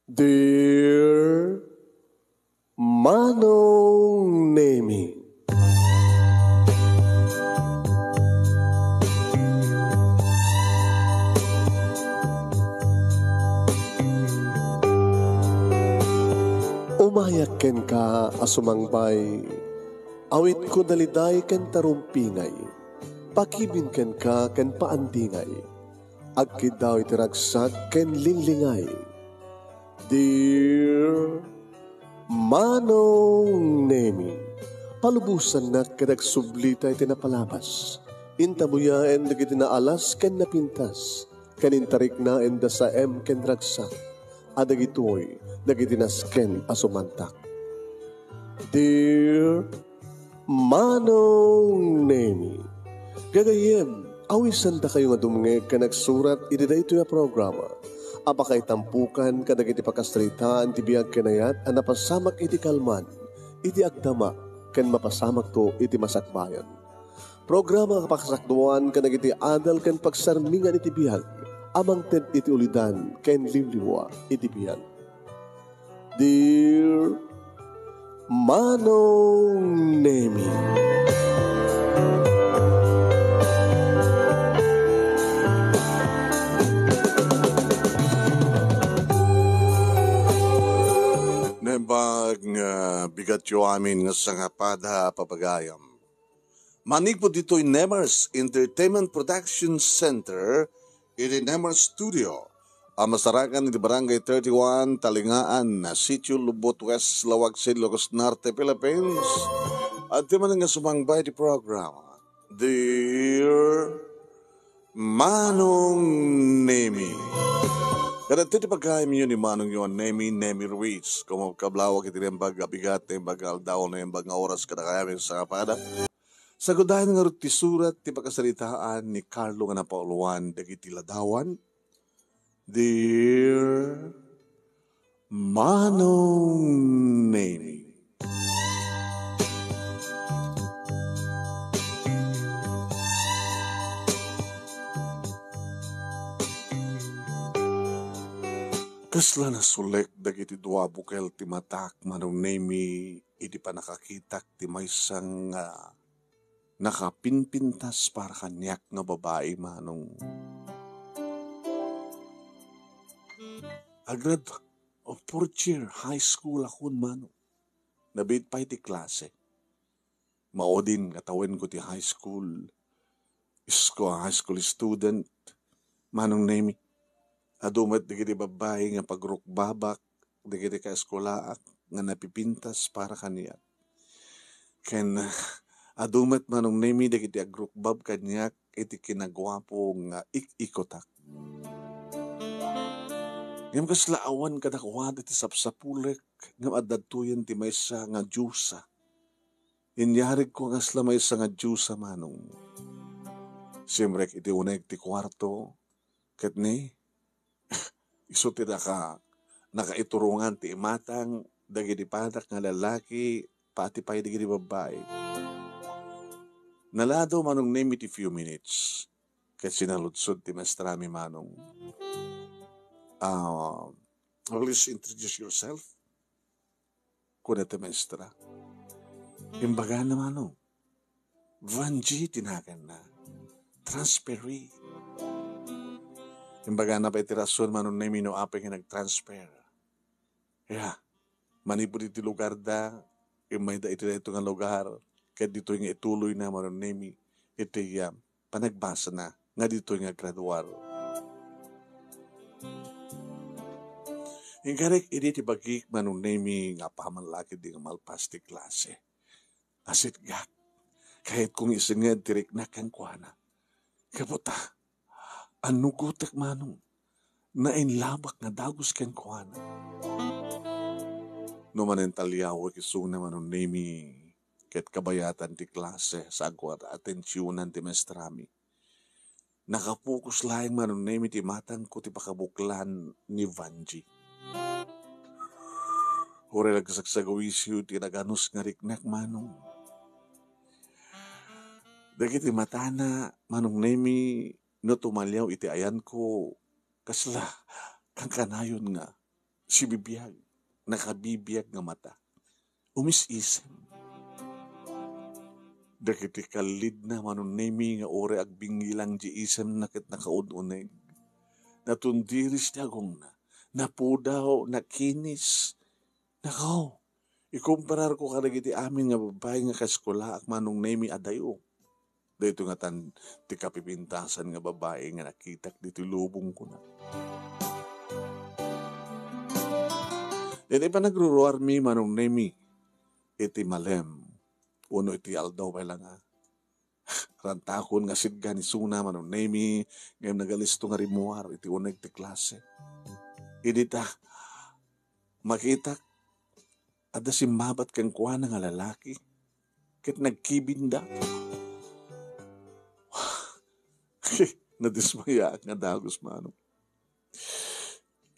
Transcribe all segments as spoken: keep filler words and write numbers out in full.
Dear Manong Nemi. Umayak kenka a sumangbay, awitko daliday ken tarumpingay, pakibin kenka ken paandingay, agkiddaw iti ragsak ken linglingay. Dear Manong Nemi, palubosannak ket agsublita iti napalabas. Intabuyaen dagiti naalas ken napintas, ken intariknaen da saem ken ragsak, a dagitoy dagiti nasken a sumantak. Dear Manong Nemi, gagayyem, awisandakayo nga dumngeg ken agsurat iti daytoy a programa a pakaitampukan kadagiti pakasaritaan ti biag ken ayat a napasamak iti kalman, iti agdama, ken mapasamakto iti masakbayan. Programa a pakasakduan kadagiti adal ken pagsarmingan iti biag a mangted iti ulidan ken liwliwa iti biag. Dear Manong Nemi. Naimbag nga bigatyo amin nga sangapada a papagayam. Manipud ditoy Nemars Entertainment Production Center, iti Nemars Studio, a masarakan iti Barangay thirty-one, Talingaan, Sitio Lubot West, Laoag City, Ilocos Norte, Philippines. Adda man nga sumangbay iti programa, Dear Manong Nemi. Kadagiti pagayamyo ni Manong Yuan Nemi, Nemi Ruiz. Kumabkablawak iti naimbag a bigat, naimbag nga aldaw, naimbag nga oras kadakayamin sangapada. Sagudayen ngarud ti surat ti pakasaritaan ni Carlo nga napauluan dagiti ladawan. Dear Manong Nemi. Kasla nasulek dagiti dua bukel ti matak, Manong Nemi, idi pannakakitak ti maysa nga nakapinpintas para kaniak nga babai, Manong. Agrad of fourth year high school akon, Manong. Nabiit pay ti klase. Maudin nga tawenko ti high school. Isko a high school student, Manong Nemi. Adu met dagiti babbai nga pagrukbabak dagiti kaeskulaak nga napipintas para kaniak. Ken adu met, Manong Nemi, dagiti agrukbab kaniak iti kinaguapo nga ik-ikotak. Ngem kasla awan kadakuada ti sapsapulek, ngem adda ditoyen ti maysa nga diosa. Inyarigko nga kasla maysa nga diosa, Manong. Simrek iti uneg ti kuarto, ket ni, isu ti naka-, nakaiturongan ti imatang dagiti padak nga lalaki, pati pay dagiti babbai. Naladaw, Manong Nemi, ti few minutes, ket sinaludsod ti maestrami, Manong. Ah, please introduce yourself, kuna ti maestra. Imbagana, Manong, Vangie ti naganna. Transferee. Imbagana pay ti rason, Manong Nemi, no apay nga nag-transfer. Ya, manipud iti lugarda, immayda iti daytoy nga lugar, ket ditoy nga ituloyna, Manong Nemi, iti, ah, panagbasana nga ditoy nga graduar. Inkarek idi ti bagik, Manong Nemi, nga apaman la ketdi nga malpas ti klase. Asitgak, kayatko nga isengnged ti riknak kenkuana. Kaputa, annugotek, Manong. Nainlabak nga dagus kenkuana. No manen taliawek isuna, Manong Nemi, ket kabayatan ti klase, saanko a atensionan ti maestrami. Nakapokus laeng, Manong Nemi, ti matangko ti pakabuklan ni Vangie. Uray nagsagsagawisiw ti naganus nga riknak, Manong. Dagiti matana, Manong Nemi, no tumaliaw iti ayanko, kasla kankanayon nga sibibiag, nakabibiag nga mata. Umis-isem. Dagiti kallidna, Manong Nemi, nga uray agbingilang ti isemna ket nakaun-uneg. Natundiris ti agongna. Napudaw, nakinis. Nakaw, ikumparaarko kadagiti amin nga babbai nga kaeskulaak, Manong Nemi, adayo. Daytoy ngatan ti kapipintasan nga babai nga nakitak ditoy lubong, kuna. Iti panagruruarmi, Manong Nemi, iti malem, wenno iti aldaw pay la nga, rantakon nga sitgan isuna, Manong Nemi, ngem nagalisto nga rimmuar iti uneg ti klase. Idi ta makitak, adda simmabat kenkuana nga lalaki ket nagkibinda. Nadismayaak nga dagus, Manong.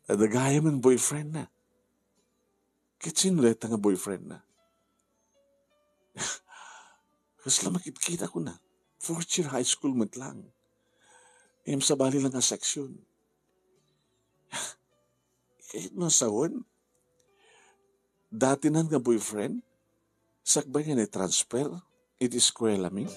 Adda gayam nga boyfriendna. Ket sino dayta nga boyfriendna? Kasla makitkita, kuna. Fourth year high school met lang. Ngem sabali lang nga section. Ket no sawen, datinan nga boyfriend, sakbay nga ni-transfer iti eskuelami.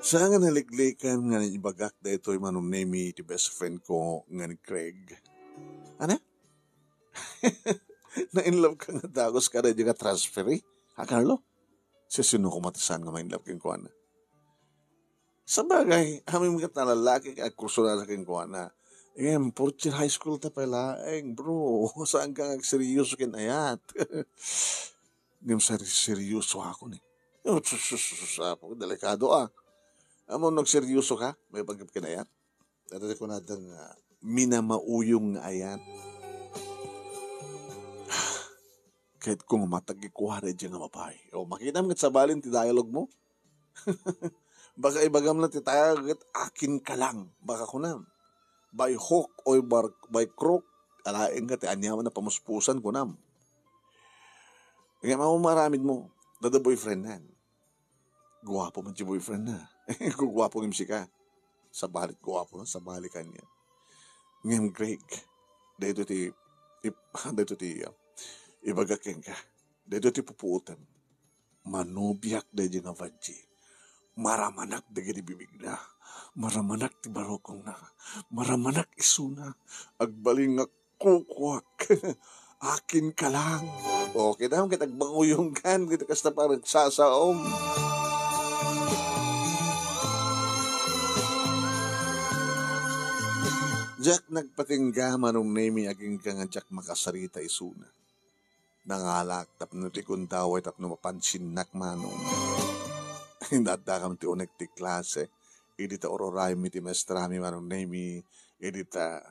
Saan nga naliklikan nga ibagak daytoy, Manong Nemi, iti best friend ko nga ni Craig. Ana? Na-in love ka nga dagus kada di nga transferi? Ha, Carlo? Sisino koma ti saan nga ma-in love kenkuana? Sabagay, amin ket a lalaki nga agkursunada kenkuana. Ngem, fourth year high school ta pay laeng, bro. Saan ka nga agseryoso ken ayat? Ngem, seri-, seryoso ako ni. Oh, sus, sus, sus, sus, apo, delikado, ah. Ammom no agseryoso ka, maipanggep ken ayat? Dayta ti kunada nga minamauyong nga ayat. Ket kung matag ikuara daydiay nga babai. O, makitam ket sabali ti dialogue mo. Baka ibagam na ti tayag ket akin ka lang. Baka kunam, by hook or bar-, by crook, alaen ka ti aniaman a pamuspusan, kunam. Ngem ammom aramid mo, dayta boyfriend nan. Guapo man ti boyfriend na. Guapo ngem sika. Sabali guapo, sabali kaniak. Ngem, Greg, daytoy ti, ip-, daytoy ti, ah, ibagak kenka. Daytoy ti pupuotem. Manobiak daydiay nga Vanji. Maramanak dagiti bibigna. Maramanak ti barukongna. Maramanak isuna. Agbalin nga kukuak. Akin ka lang. O, kita mo, ket agmanguyongkan, ket kasta parang sasaom. Diak nagpatingga, Manong Nemi, agingga nga diak makasarita isuna. Nangalak tapno ti gundaway tapno mapansinnak, Manong. Inadda kam ti uneg ti klase. Idi ta ururaymi ti maestrami, Manong Nemi. Idi ta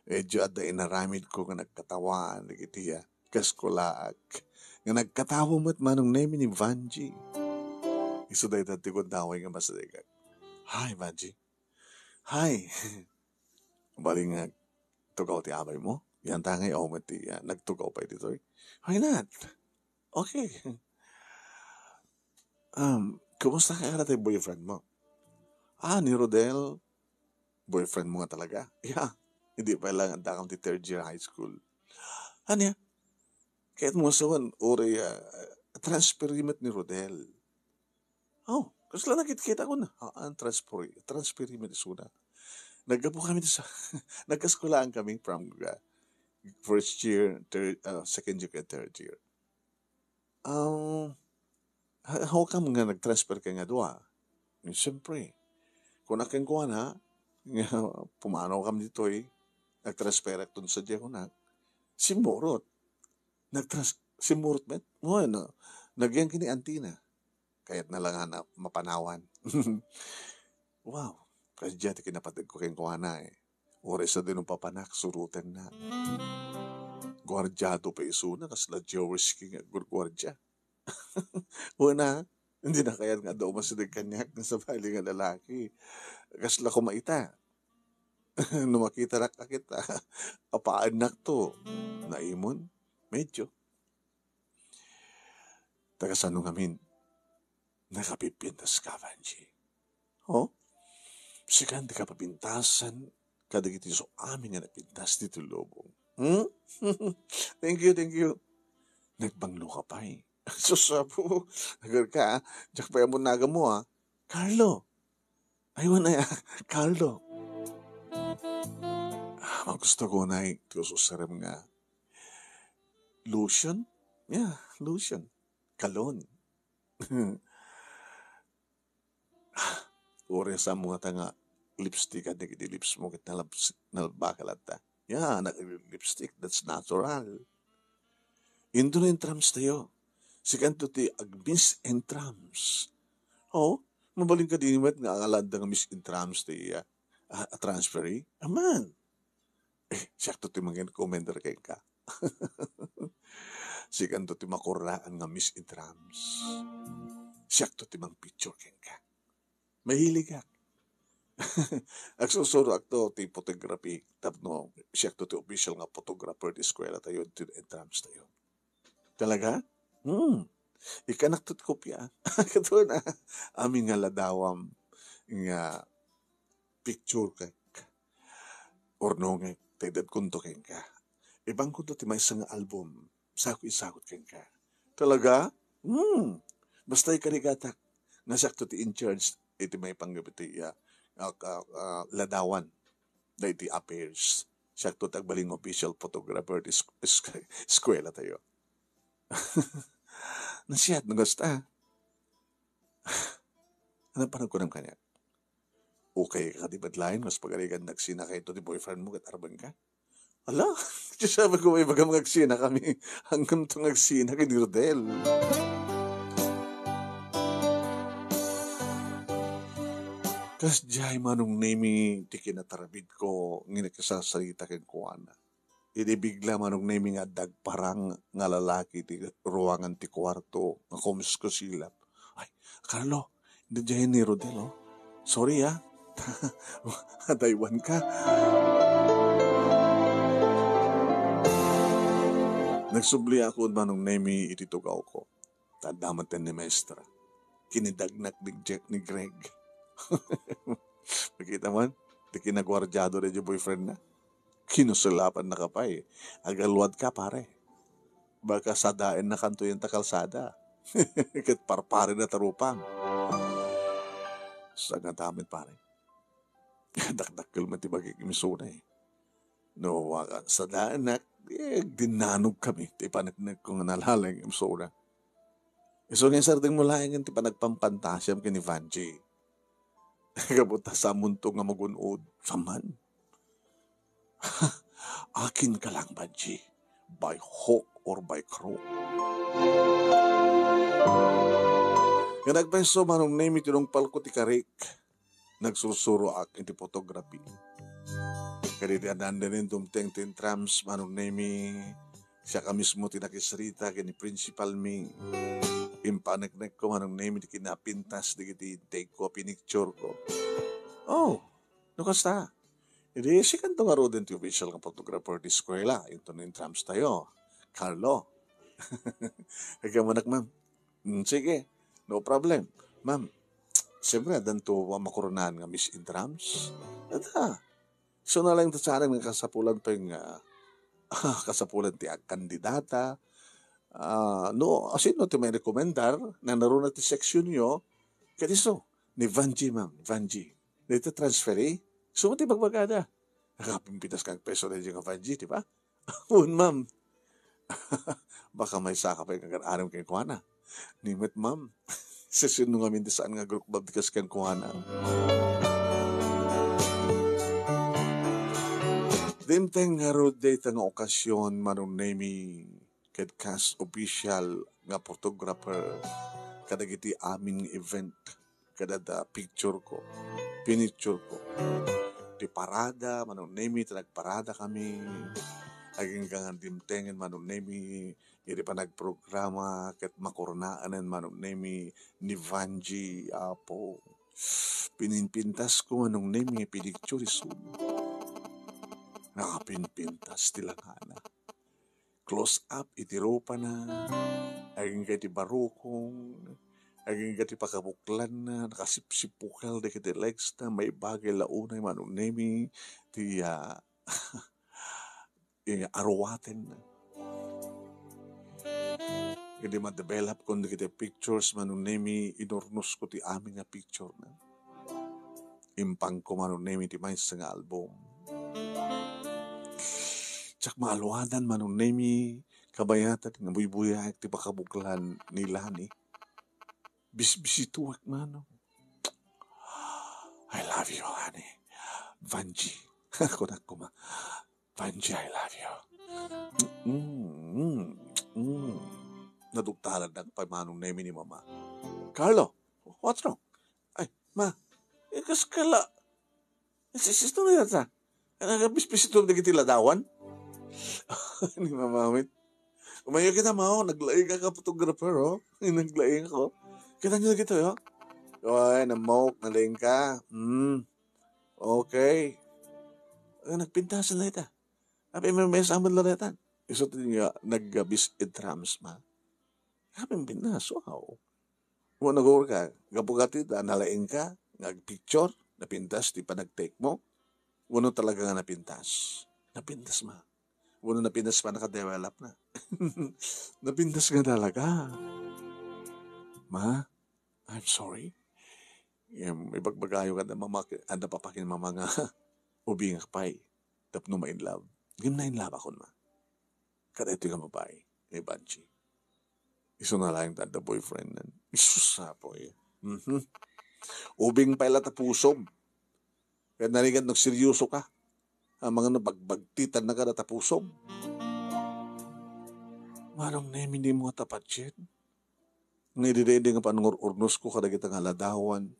Medyo adda inaramidko nga nagkatawaan dagiti, ah, kaskulaak. Nga nagkatawa met, Manong Nemi, ni Vanji. Isu dayta ti gundaway nga masidegak. "Hi, Vanji." "Hi." Bali nga, tugaw ti abaymo? Yan ta ngay, aw met ti, ah, nagtugaw pay ditoy. "Why not?" "Okay." Um, kumusta kaya dayta ti boyfriend mo? "Ah, ni Rodel." "Boyfriend mo nga talaga?" "Yeah. Hindi pa lang, adda kam ti third year high school." "Ania? Kayat mo nga sawen, uray, ah, transferi met ni Rodel." "Oh, kasla nakitkita ko na." "Ah, ang transferi, transferi met isuna." Naggapu kami sa, nagkaskulaan kami from, ah, first year, third, ah, second year, kaya third year. Um, ha-, how come nga nag-transfer ka nga dua? Eh, siyempre, kuna kenkuana nga pumanaw kam ditoy, nag-transfer ak ton sadiay, kuna. Simmurot. Nag-trans-, simmurot met? Mo, no? Nagyan kini antina. Kayat na lang nga mapanawan. Wow, kasdiay ti kinapateg ko kenkuana, eh. Uray sa dino papanak, surotennak. Guardiado pay isuna, kasla Jewish king agguardia. Wen a, hindi na kayat nga adda umasideg kaniak nga sabali nga lalaki. Kasla koma ita. No makitanak a ket, apaannak to. Naimon, medyo. Taga sano ngamin? Nakapipintas ka, Vanji? Oh? Sikan ti kapapintasan kadagiti isu amin nga napintas ditoy lubong. Hmm? Thank you, thank you. Nagbanglo ka pay. Sus, Apo. Agar ka, ah. Diak pay ammo nagamo, ah. Carlo. Aywan ay, ah. Carlo. Ah, magusto ko na iti ususarem nga lotion. Yeah, lotion. Kalon. Uray sa mo nga ta nga lipstick, ket dagiti lips mo ket nalabs-, nalabaka latta. Yeah, nag-lipstick, that's natural. Into na entrams tayo. Sikanto ti ag-miss entrams. Oh, mabalin ka din met nga alada nga miss entrams ti, ah, ah, transferee? Aman. Eh, siakto ti mangin commenter kenka. Sikanto ti makurraan nga miss entrams. Siakto ti mang picture kenka. Mahiligak. Agsursuro akto ti photography tapno siakto ti official nga photographer ti eskwela tayo, ti entrams tayo. Talaga? Hmm. Ikanakto ti kopia. Kato na. Amin nga ladawam nga picture kek. Urnongek, ta idadkonto kenka. Ibangkonto ti maysa nga album. Sako isakot kenka. Talaga? Hmm. Basta ikarigatak. Nga siakto ti in charge iti may panggap iti, ah, ah, ah, ah, ladawan. Dagiti affairs. Siakto ti agbalin nga official photographer ti sk-, sk-, eskwela tayo. Nasiat, no, gasta. Ano pa nagkunam kanya? Okay ka di met laeng, mas pagarigan nagsinaka ito ti boyfriend mo ket arbanka? Ala, sabi ko, may baga mga agsina kami. Hanggang to nga agsina kay Dirdel. Kas jay Manong Nemi ti kinatarabid ko, nga nakisasarita kenkuana. Idi bigla Manong Nemi nga adda agparang nga lalaki ti ruangan ti kuarto nga kumskusilap. Ay, Carlo, diay ni Rodel, oh. Sorry, ah. Adaywan ka. Nagsubli ako Manong Nemi iti tugaw ko. Tadda met ni Maestra. Kinidagnak ni Jack ni Greg. Makita man, ti kinaguardiado daydi boyfriend na. Kinusulapan na ka pay. Agaluad ka, pare. Baka sadaen na kanto yan ta kalsada. Ket parpare na tarupang. Sa nga damit, pare. Dakdakkel met ti bagik misuna, eh. No, waka, sadaenak, eh, agdinnanog kami ti paneknek ko nga nalaeng imsuna. Isu nga isardeng mo laeng ti panagpampantasiam ken ni Vanji. Gapu ta samunto nga magun-od, saman. Akin ka lang, Vanji, by hook or by crook. Nga nagpayso, Manong Nemi, tinungpal ko ti karik. Nagsursuro ak iti photography. Kaditi addan dinin dumteng ti entrams Manong Nemi, siak a mismo ti nakisarita ken ni Principal Ming. Impaneknek ko Manong Nemi ti kinapintas dagiti integ ko a pinicture ko. Oh, no kasta? Idi sikanto ngaruden ti official nga photographer ti eskwela, inton entrams tayo. Carlo. Agamanak, ma'am. Mm, sige, no problem. Ma'am, siyempre, addanto a makuronaan nga Miss Intrams. Ata, so na lang ta saan nga kasapulan pa yung, ah, ah, kasapulan ti agkandidata. Ah, no, asino ti may rekomendar, nanaruna ti section nyo, kadiso, ni Vanji, ma'am, Vanji. Dito transferi, so, ti bagbagada. Nakapimpitas kang peso na yung Vanji, di ba? Wen, ma'am. Baka maysa ka pay nga agar-arem kenkuana. Ni met, ma'am. Sesyon no ngamin ti saan nga agrukbab ti kas kenkuana. Dimteng ngarud dayta nga okasyon, Manong Nemi, ket kas official nga photographer kadagiti amin nga event. Kadada picture ko, pinicture ko. Ti parada, Manong Nemi, ti nagparada kami. Agingga nga dimtengen, Manong Nemi, iti panagprograma, ket makornaanen, Manong Nemi, ni Vanji, Apo. Pininpintas ko, Manong Nemi, pinicture isu. Nakapinpintas ti langana. Close up iti rupana, agingga iti barukong, Agingga ti pakabuklanna, nakasipsipukel dagiti legs na, maibagay la unay Manong Nemi ti, ah, eh, aruwaten. Idi ma-develop kon dagiti pictures, Manong Nemi, inurnos ko ti amin nga picture na. Impangko, Manong Nemi, ti maysa nga album. Diak maaluadan, Manong Nemi, kabayatan nga buybuyaek ti pakabuklan ni Lani. Bisbisituek, Manong. "I love you, honey." "Vanji." Kunak koma, "Vanji, I love you." Mm, mm, mm. Nadugtalan pay Manong Nemi ni Mama. "Carlo, what's wrong?" "Ay, Ma, eh, kas kala, Sis-, sisto na yata. Nagabisbisitom dagiti ladawan. Ni Mama met. Umayo kita, Mao. Naglaing ka, photographer, oh. Naglaing ako. Kita niyo kita, oh. Oy, namok, nalaing ka. Hmm. Okay. Ah, nagpintasan na ita. Apay, may, may saman lang ita. Iso ti nga, nagabis it rams, ma. Apay, pintas, wow. Wenno, gapu ka, gapu ka ti ta nalaing ka nga agpicture, napintas ti panagtake mo? Wenno talaga nga napintas? Napintas, ma. Wenno napintas pa nakadevelop na? Napintas nga talaga. Ma, I'm sorry. Em, ibagbagayo kada mama, adda papakin mama nga ubingak pay tapno ma-in love. Ngem na-in love akon, ma. Kada itoy nga babae, ni Banji. Isu na laeng ti adda boyfriend nan. Isus, apoy. Mhm. Ubing pay la ta pusom. Ket narigat nagseryoso ka. Amangan no bagbagtitan na kada ta pusom. Manong Nemi, dimo nga tapatien. Nga idi daydi nga panangur-urnosko kadagita nga ladawan,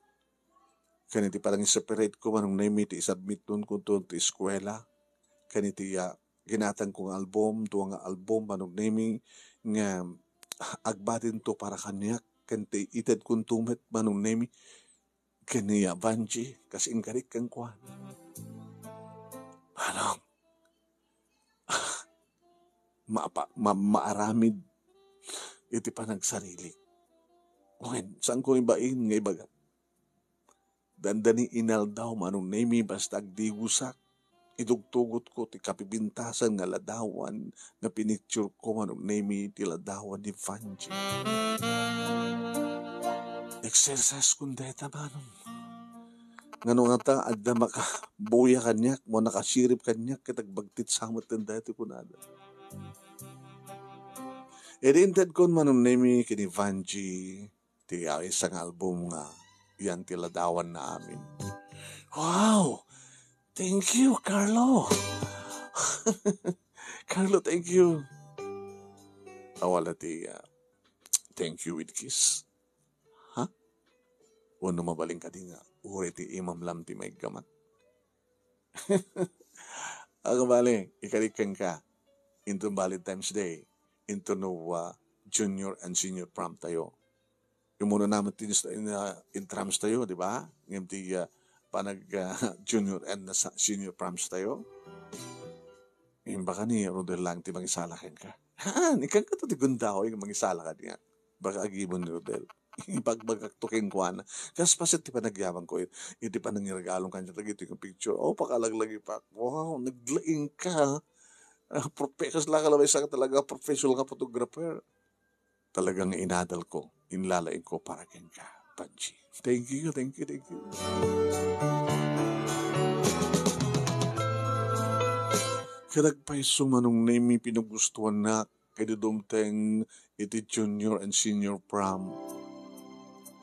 ken iti panangiseparate ko, Manong Nemi, ti isubmitnon kunto ti eskuela, ken iti, ah, ginatangko nga album, dua nga album, Manong Nemi, nga agbatinto para kaniak, ken ti itedkonto met, Manong Nemi, ken ni Vanji, kas inkarik kenkuana. Manong, maapa-, ma-, maaramid iti panagsarilik. Wen, saanko ibain nga ibagak. Dandani inaldaw, Manong Nemi, basta agdigosak. Itugtugotko ti kapipintasan nga ladawan nga pinictureko, Manong Nemi, ti ladawan ni Vanji. Exercise kun dayta, Manong. Ngano ngata adda makabuya kaniak, mo nakasirib kaniak, ket agbagtit sa met daytoy kunada. Idi intedkon, Manong Nemi, ken ni Vanji, ti, ah, maysa nga album nga yan ti ladawan na amin. Wow! Thank you, Carlo! Carlo, thank you! Awala ti, ah, thank you with kiss. Ha? Wenno mabalin kadi nga, uray ti imam lam ti maiggamat? Aga bale, ikarik kenka, inton Valentine's Day, inton no, ah, junior and senior prom tayo. Imuna naman ti ins-, in, ah, in proms tayo, di ba? Ngem ti, ah, panag, ah, junior and sa-, senior proms tayo. Imbaka ni Rodel lang ti mangisala kenka. Haan, ikan ka to ti gundao, yung mangisala ka niya. Baka agibo ni Rodel. Ibagbagak to kenkuana. Kas paset ti panagyaman ko, iti panangiregalon kanya, dagiti nga picture. Oh, pakalaglagipak. Wow, naglaing ka. Ah, profe-, kas la ka labay sa talaga professional nga photographer. Talagang inadal ko, inlalaing ko para kenka, Panji. Thank you, thank you, thank you. Kadagpayso, Manong Nemi, pinagustuannak, idi dumteng iti junior and senior prom.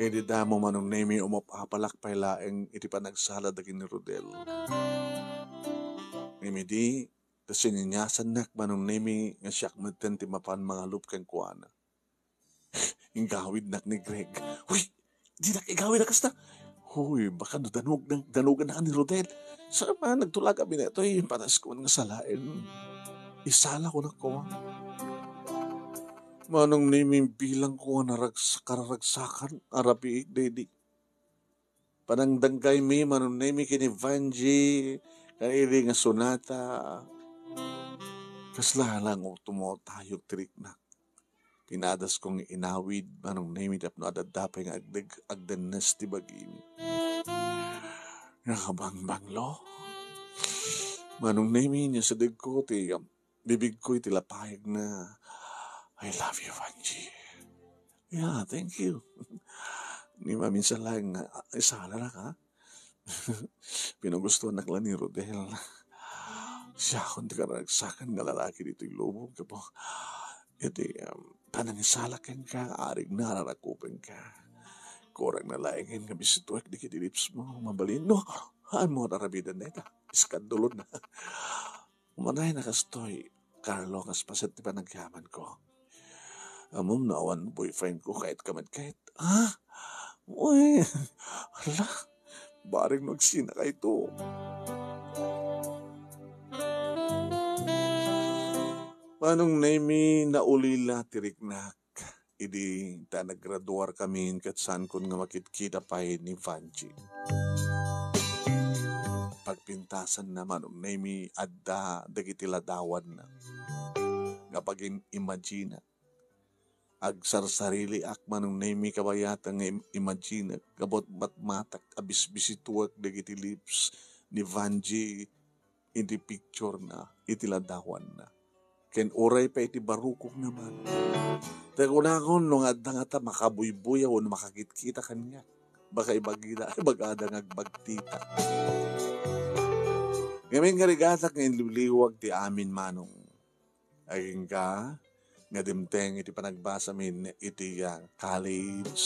Idi damo, Manong Nemi, umapapalak pay laeng iti panagsala dagiti ni Rodel. Ngem idi, ta sininiasannak, Manong Nemi, nga siak metten ti mapan mangalup kenkuana. Inggawidnak ni Greg. Huy! Dinak igawid a kasta. Huy, baka no danog-, danogan na ni Rodel. Sa pa, nagtulaga binetoy, patas ko nga salaen. Isala ko na ko. Manong Nemi, bilang ko nga naragsak-, kararagsakan, arabiik, dedi. Panangdanggaymi, Manong Nemi, kini Vanji, kani idi nga sonata. Kasla lang tumotayog ti riknak. pinadasko nga inawid, Manong Nemi, tapno adda pay nga agdeg-, agdennes ti bagim. Nakabangbanglo. Manong Nemi, nia sadegko ti, um, bibigko iti lapayagna, "I love you, Vangie." "Yeah, thank you." Ni maminsan lang nga, ah, isalanak, ha? Pinagustuannak la ni Rodel. Siakon ti karagsakan nga lalaki ditoy lubong, gapu iti, um, panangisalak kenka, arigna, ararakupenka. Kurang na laengen nga bisituek dagiti lips mo, mabalin. No, haan mo ar-aramiden dayta. Iskandalona. Umanay na kastoy, Carlo, kas paset ti panagyamanko. Ammom no awan boyfriend ko, kayat ka met kayat. Ha? Uy, hala, bareng no agsinakayto. Manong Nemi, naulila ti riknak idi ta naggraduar kami ket saankon nga makitkita pay ni Vangie. Pagpintasanna, Manong Nemi, adda dagiti ladawanna nga pagim-imagina. Agsarsariliak, Manong Nemi, kabayatan nga im-, imagina gapu matmatak a bisbisituek dagiti lips ni Vangie iti picture-na, iti ladawanna. Ken uray pay iti barukongna man. Ta kunakon, no nga adda ngata makabuybuyaw wenno makakitkita kaniak, baka ibagida, ibagada nga agbagtita. Ngamin nga rigatak nga inliwliwag ti amin, Manong. Agingga nga dimteng iti panagbasamin iti, ah, college.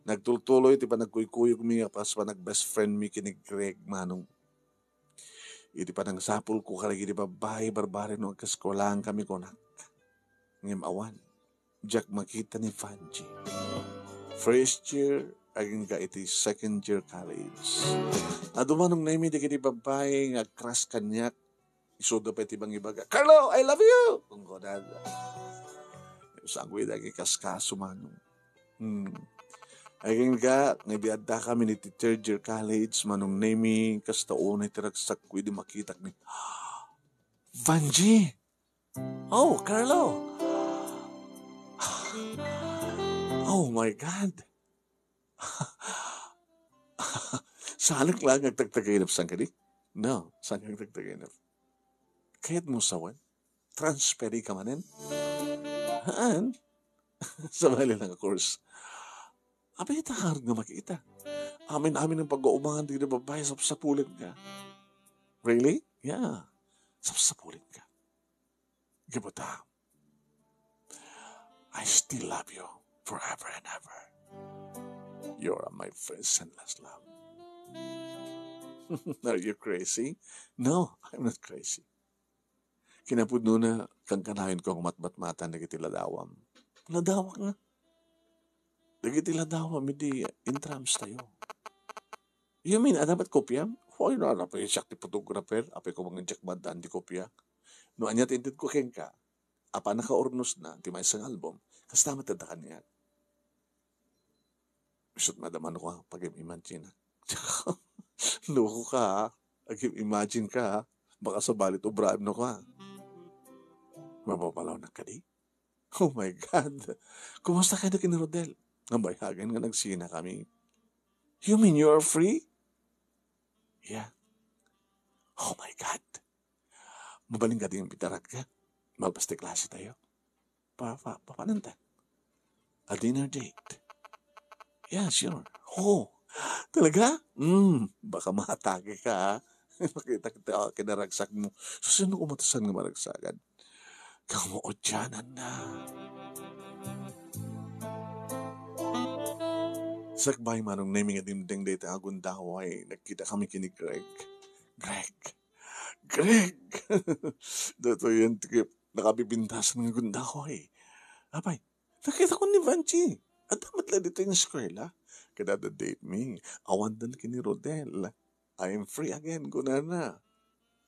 Nagtultuloy ti panagkuykuyogmi a kas panag-best friend mi ken ni Greg, Manong. Iti panangsapulko kadagiti babbai, barbareng no agkaeskuelaankami, kunak. Ngem awan, diak makita ni Vangie. First year, agingga iti second year college. Adu, Manong Nemi, dagiti babbai nga agcrush kaniak, isuda pay ti mangibaga, "Carlo, I love you!" Kunkunada. Saanko ida nga ikaskaso, Manong. Hmm. Agingga nga idi addakami iti third year college, Manong Nemi, kasta unay ti ragsakko idi makitakmi. "Vangie! Oh, Carlo! Oh my God!" Saanak laeng nga agtagtagainep, saan kadi? No, saan nga agtagtagainep? Kayatmo sawen? Transferi ka manen? Haan? Sabali lang, of course. Apay, ita ngarud nga makita. Amin-amin nga pagaumangan dagiti babbai, sapsapulenka. Really? Yeah. Sapsapulenka. Gapu ta, I still love you forever and ever. You're my first and last love. Are you crazy? No, I'm not crazy. Kinapudnona, kankanayon ko nga matmatmatan dagiti ladawam. Ladawak nga. Dagiti ladawam idi intrams tayo. You mean, adda met kopiam? Hoy, no, apay siak ti photographer, apay ko mangan diak maddaan ti kopia. No ania ti intedko kenka, apan nakaurnosna ti maysa nga album, kasta met adda kaniak. Isut' madamano ka, pagim-imagine. Loko ka, ha? Agim-imagine ka, ha? Baka sabali ti ubraem no ka. Mapapalawnak kadi? Oh my God! Kumusta kadi ken ni Rodel? Nabayagen nga nagsinakami. You mean you are free? Yeah. Oh my God! Mabalin kadi nga imbitarak? Malpas ti klase tayo. Pa, pa, papananta? A dinner date? Yeah, sure. Oh, talaga? Hmm, baka maatake ka, ha? Makita kita kinaragsak mo. Susunod ko matusan nga maragsakan. Kamuodyanan na. Sakbay, Manong Nemi, nga dimteng dayta a gundaway, nagkita kami ken ni Greg. Greg! Greg! Datoy ti nakapipintasan nga gundaway. Apay, nakita ko ni Vangie. Adda met la ditoy nga eskuela. Kada date mi, awan dan ken ni Rodel. "I am free again," kunana.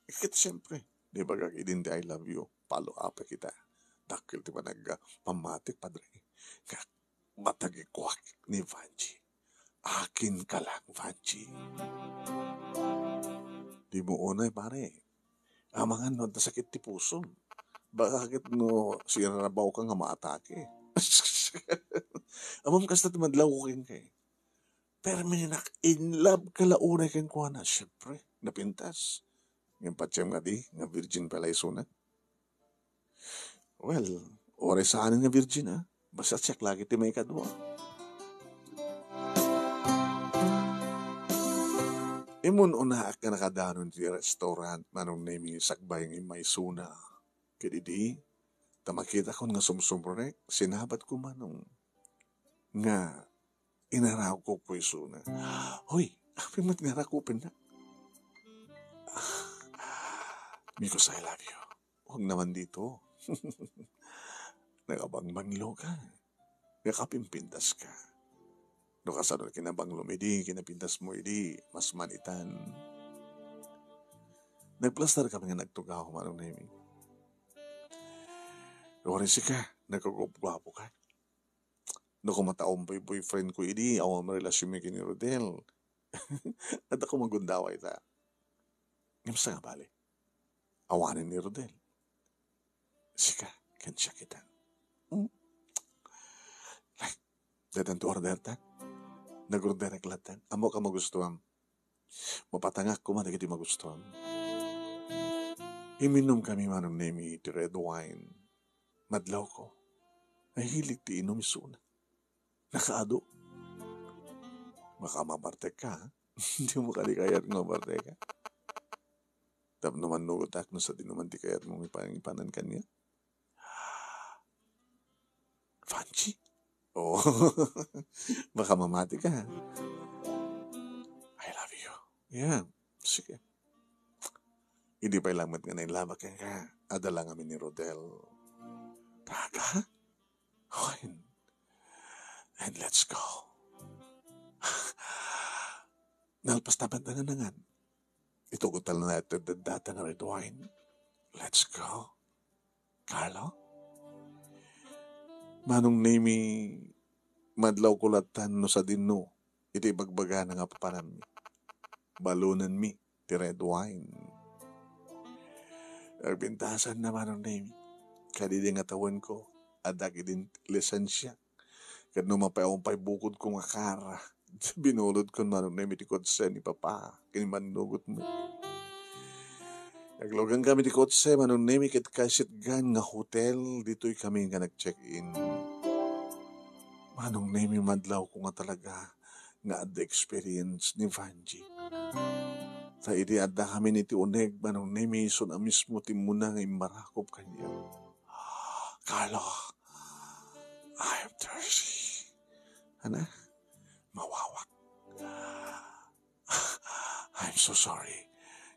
Ket siyempre, nibagak idin ti "I love you." Palo-up kita. Dakkel ti panagpammatik, padre. Nga matagikuak ni Vangie. "Akin ka lang, Vangie." Di mo unay, pare. Amangan no adda sakit ti pusom. Baka ket no sirarabaw ka nga maatake. Ammom kasta ti madlaw ko kenka, eh. Permi nak in love ka la unay kenkuana, syempre, napintas. Ngem patiem nga di, nga virgin pay la isuna. Well, uray saanen nga virgin, ah. Basta siak lagi ti maikadua. Immun-unaak nga nakadanon ti restaurant, Manong Nemi, sakbay nga immaysuna. Ket idi, ta makitakon nga sumsumrek, sinabatko manong nga inarakupko isuna. Hoy, apay met nga arakupennak? Because I love you. Huwag naman dito. Nakabangbanglo ka. Nakapimpintas ka. No kasano kinabanglom idi, kinapintas mo idi, mas manitan. Nagplastar kami nga nagtugaw, Manong Nemi. Uray sika, nagkagupguapo ka. No kumataom pay boyfriend ko idi, awan relasyon mi ken ni Rodel. Adda ko magundaway ta. Ngem sa nga bali. Awanen ni Rodel. Sika, ken siak itan. Hmm. Ay, daytan ti order ta. Nag-orderak latta. Ammok a magustuam. Mapatangak koma dagiti magustuam. Imminnom kami, Manong Nemi, ti red wine. Madlawko. Nahilig ti inum isuna. Nakaadu. Baka mabartek ka, ha? Di mo kadi kayat nga mabartek ka. Tapno mannugotak no sadino man ti kayat mong ipan-, ipanan kaniak. Vangie? Oh. Baka mamati ka, ha? I love you. Yeah. Sige. Idi pay lang met nga nailabak kenka, adda la ngamin ni Rodel. Talaga? Hoy. And let's go. Nalpas ta met nga nangan. Itugot ta la nayon ti daddata nga red wine. Let's go. Carlo? Manong Nemi, madlawko latta no sadino iti ibagbagana nga papananmi. Balonenmi ti red wine. Agpintasanna, Manong Nemi. Kadidi nga tawenko, adda ket idin lisensia. Ket no mapayaw pay bukodko nga kar, binulodkon, Manong Nemi, ti kotse ni Papa ken mannugotmo. Naglugan kami ti kotse, Manong Nemi, ket kasitgan nga hotel, ditoy kami nga nag-check-in. Manong Nemi, madlawko nga talaga nga adda experience ni Vangie. Ta idi adda kami iti uneg, Manong Nemi, isuna mismo ti immuna nga immarakup kaniak. Carlo, I'm thirsty. Ana? Mawawak. I'm so sorry.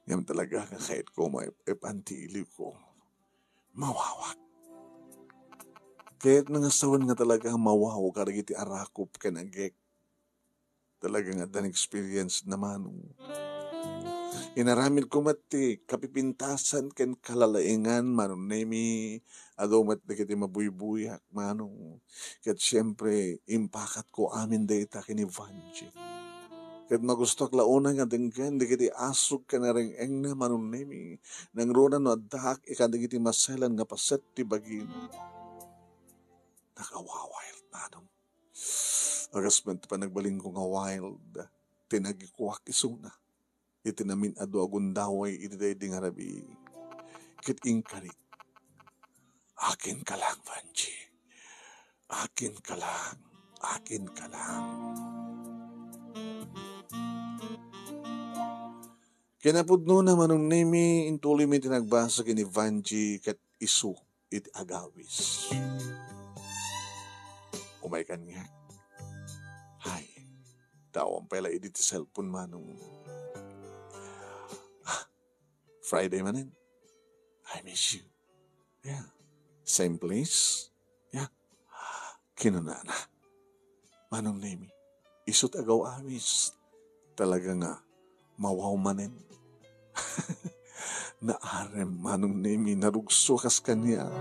Ngem talaga nga kayatko maip-ipan ti iliwko. Mawawak. Kayatna nga sawen nga talaga mawaw kadagiti arakup ken agek. Talaga nga addan experience na, Manong. Inaramidko met ti kapipintasan ken kalalaingan, Manong Nemi. Adu met dagiti mabuybuyak, Manong. Ket siempre, impakatko amin dayta ken ni Vangie. Ket magustuak la unay nga denggen dagiti asug ken areng-engna, Manong Nemi. Nangruna no addaak kadagiti maselan nga paset ti bagina. Nakawawild, Manong. Agasman ti panagbalinko nga wild, tinagikuak isuna iti namin-adu a gundaway iti daydi nga rabii. Ket inkarik, "Akin ka lang, Vangie. Akin ka lang. Akin ka lang." Kinapudnona, Manong Nemi, intuloymi ti nagbasa ken ni Vangie ket isu iti agawis. Umay kaniak. Hay, ta awan pay la idi ti cellphone, Manong. Ah, Friday manen. I miss you. Yeah. Same place. Yeah. Kinunana. Manong Nemi, isut agaw-awis. Talaga nga, mawaw manen. Naarem, Manong Nemi, narugso kas kaniak.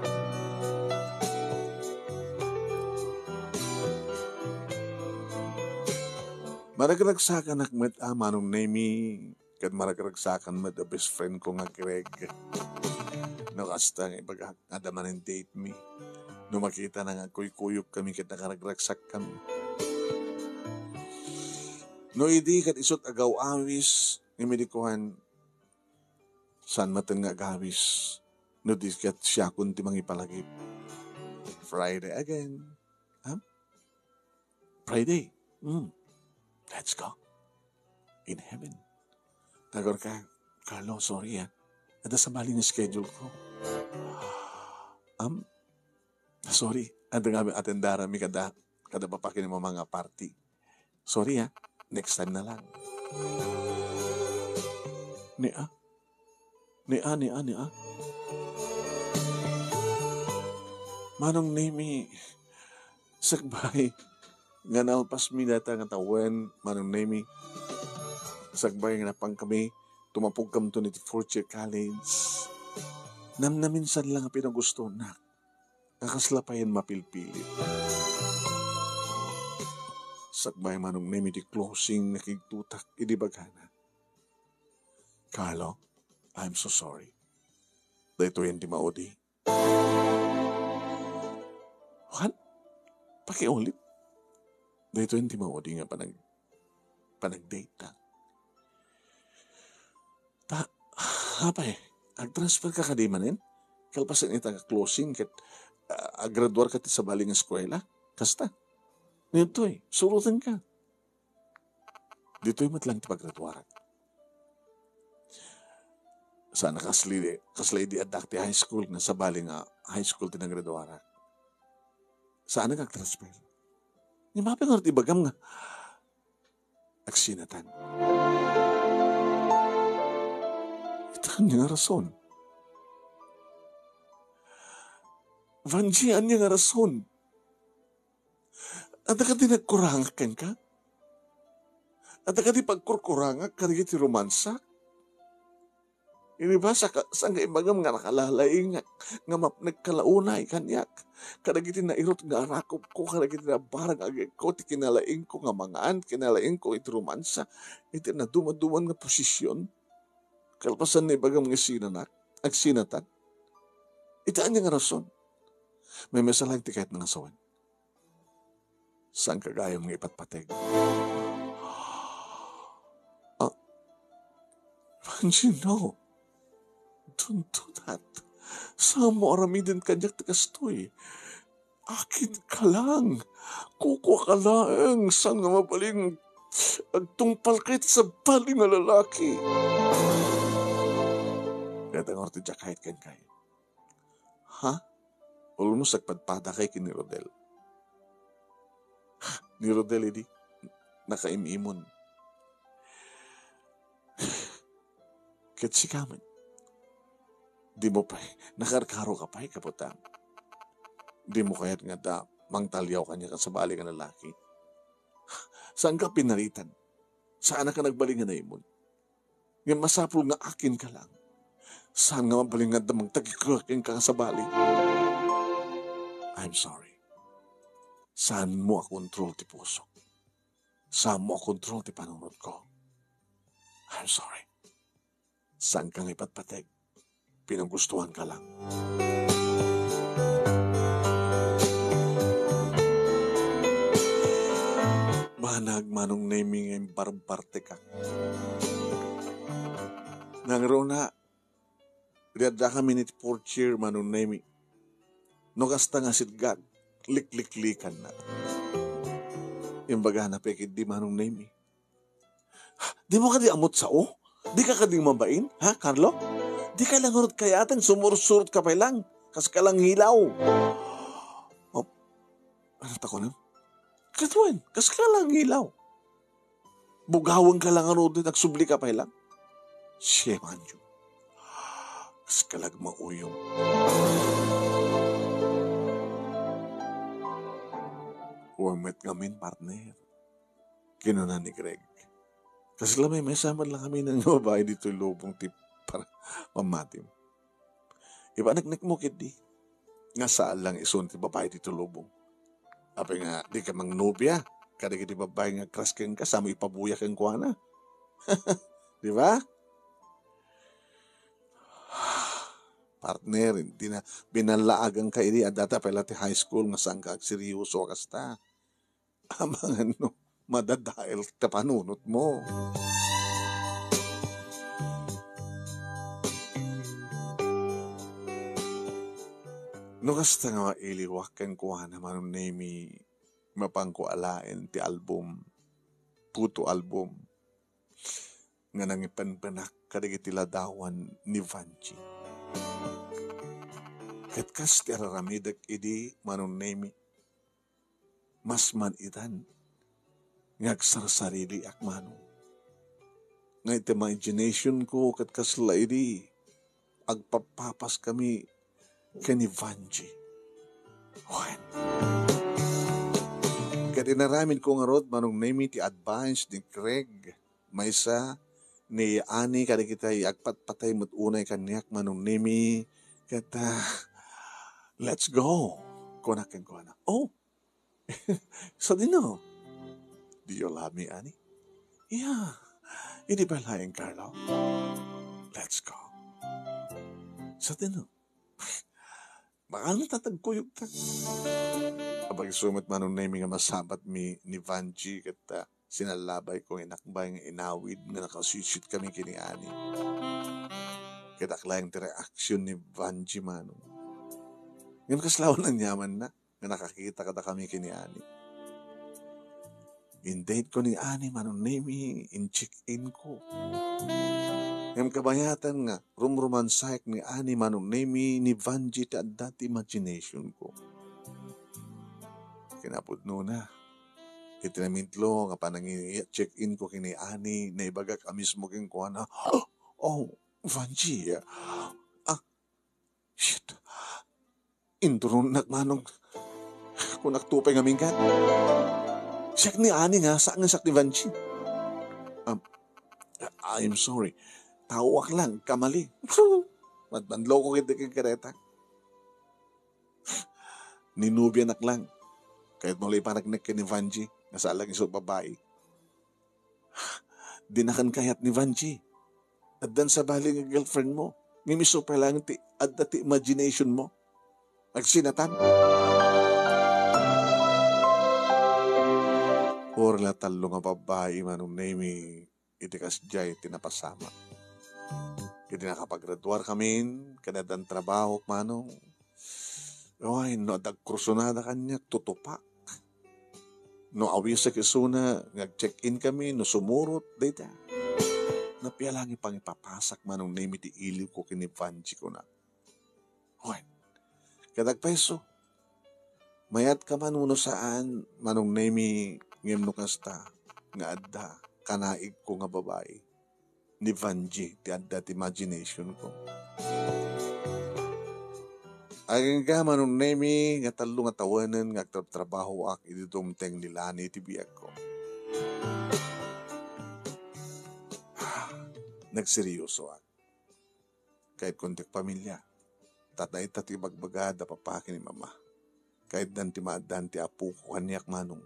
Maragragsakanak met a, Manong Nemi, ket maragragsakan met a best friend ko nga Greg. No kasta nga ibagak, adda manen date mi. No makitana nga agkuykuyogkami ket nakaragraksakkami. No idi ket isut' agaw-awis, ngem idi kuan, saan maten nga agawis. No di ket siakon ti mangipalagip. Friday again. Ha? Friday. Hmm. Let's go. In heaven. Tagor ka, Carlo, sorry, ah. Adda sabali nga schedule ko. Um, sorry. Adda nga atendaran mi kada, kada papakin ni mama nga party. Sorry, ah. Next time na lang. Ni, ah. Ni, ah, ni, ah, ni, ah. Manong Nemi, sakbay nga nalpas mi dayta nga tawen, Manong Nemi. Sakbay nga napankami, tumapogkamton iti fourth year college. Namnaminsan lang nga pinagustonak. Nga kasla payen mapilpilit. Sakbay, Manong Nemi, ti closing nga kigtutak idi bagana. Carlo, I'm so sorry. Daytoyen ti maudi. What? Pakiulit? Daytoyen ti maudi nga panag-, panagdate ta. Ta, apay, agtransfer ka kadi manen? Kalpasan ita nga closing ket, ah, agraduar ka ti sabali nga eskuela? Kasta? Ditoy, suroten ka. Ditoy met lang ti pagraduarak. Saan a kasli-, kasla idi addak ti high school nga sabali nga high school ti nagraduarak. Saan nga agtransfer. Ni mapay nga ti bagam nga agsinatan. Ita ania nga rason? Vanji, ania nga rason? Adda kadi nagkurangak kenka? Adda kadi pagkurkurangak kadagiti romansa? Inibasa ka, saan nga ibagam nga nakalalaingak, nga map-, nagkalaunay kaniak, kadagiti nairut nga arakupko, kadagiti nabarang agekko, ti kinalaingko nga mangan, kinalaingko iti romansa, iti nadumaduman nga posisyon? Kalpasan na ibagam nga sinanak, agsinatan? Ita ania nga rason? May masalang ti kayat nga sawen. Saan ka gayam nga ipatpateg? Ah, Vanji, no. Don't do that. Saanmo aramiden kaniak ti kastoy. Akin ka lang. Kukua ka laeng. Saan nga mabalin agtungpal ka iti sabali nga lalaki? Ket angor ti diak kayat kenka. Ha? Almost agpadpadakay ken ni Rodel. Ni Rodel idi, nakaim-imon. Ket sika met, dimo pay, nakarkaro ka pay, kabutang. Dimo kayat nga ta mangtaliaw kaniak a sabali nga lalaki. Saan ka pinaritan? Saan ka nagbalin nga naimon? Ngem masapul nga akin ka lang. Saan nga mabalin nga adda mangtagikek kenka nga sabali? I'm sorry. Saanmo a kontrol ti pusok. Saanmo a kontrol ti panunotko. I'm sorry. Saan ka nga ipatpateg. Pinagustuhan ka lang. Banag, Manong Nemi, nga imbarbartekak. Nangruna, riadda kami ni fourth year, Manong Nemi. No kasta nga sitgak, likliklikannak. Imbagana pay ketdi, Manong Nemi. Dimo kadi ammot sao? Dika kadi mabain, ha, Carlo? Dika lang ngarud kayaten, sumursurot ka pay lang. Kas ka lang hilaw. Oh, ano ta kunem? Ket wen, kas ka lang hilaw. Bugawen ka lang ngarud, agsubli ka pay lang. Shame on you. Kas ka lang mauyong. Wen met ngamin, partner. Kinuna ni Greg. Kasla maymaysa met lang amin nga babae ditoy lubong ti par-, pammatim. Ipaneknekmo ketdi. Nga saan lang isun ti babae ditoy lubong. Apay nga, di ka mangnobia. Kadagiti babae nga crush kenka, saanmo ipabuya kenkuana. Di ba? Partner, iti na, binallaaganka idi, adda ta pay la ti high school nga saanka agseryoso a kasta. Amangan no madadael ta panunotmo. No kasta nga mailiwak kenkuana, Manong Nemi, mapanko alaen ti album, photo album, nga nangipenpenak kadagiti ladawan ni Vanji. Ket kas ti araramidek idi, Manong Nemi, mas man-itan nga agsarsariliak, Manong. Nga iti imagination ko ket kasla idi agpappapaskami ken ni Vanji. Wen. Ket inaramid ko ngarud, Manong Nemi, ti advice ni Greg, maysa ni Ani, kadagiti agpatpatay met unay kaniak, Manong Nemi, ket, ah, "Let's go," kunak kenkuana. "Oh, sadino? Do you love me, Ani?" "Yeah." "Idi pay laeng, Carlo." "Let's go." "Sadino?" Baka natatagkuyog ta. Abag isu met, Manong Nemi, nga masabatmi ni Vanji ket, ah, sinallabay ko nga inakbay nga inawid nga nakasitsit kami ken ni Ani. Ket aklay ti reaksyon ni Vanji, Manong. Ngem kasla awan aniamanna nga nakakita kadakami ken ni Ani. In-date ko ni Ani, Manong Nemi, in-check-in ko. Ngem kabayatan nga rumrumansaek ni Ani, Manong Nemi, ni Vanji ti adda ti imagination ko. Kinapudnona, iti namitlo nga panangi-check-in ko ken ni Ani, naibagak a mismo kenkuana, "Oh, Vanji, ah, shit." Inturonnak, Manong. Kunak to pay ngamin ket, "Siak ni Ani nga, saan nga siak ni Vanji?" "Um, I'm sorry. Taoak lang, kamali." Manloko ket di kadayta. Ninobianak lang. Kayat mo la ipaneknek ken ni Vanji, nga saan lang isu babai. Dinakan kayat ni Vanji. Addan sabali nga girlfriend mo. Ngem isu pay laeng ti adda ti imagination mo. Agsinatan. Uray la tallo nga babbai, Manong Nemi, iti kasdiay ti napasamak. Iti nakapagraduar kamin, ken addan trabahok, Manong. Ay, no adda agkursunada kaniak, tutupak. No awisek isuna nga ag-check-in kami, no sumurot, dayta. Napia laeng pangipapasak, Manong Nemi, ti iliw ko ken ni Vanji, kunak. Wen, ket agpayso, mayat ka man wenno saan, Manong Nemi, ngem no kasta nga adda kanaigko nga babai, ni Vanji ti adda ti imagination ko. Agingga, Manong Nemi, nga tallo nga tawenen nga agtrabtrabahoak idi dumteng ni Lani iti biagko. Nagseryosoak. Kayat ko ti agpamilya. Ta dayta ti ibagbaga da papa ken ni mama. Kayatdan ti maaddaan ti apok kaniak, Manong.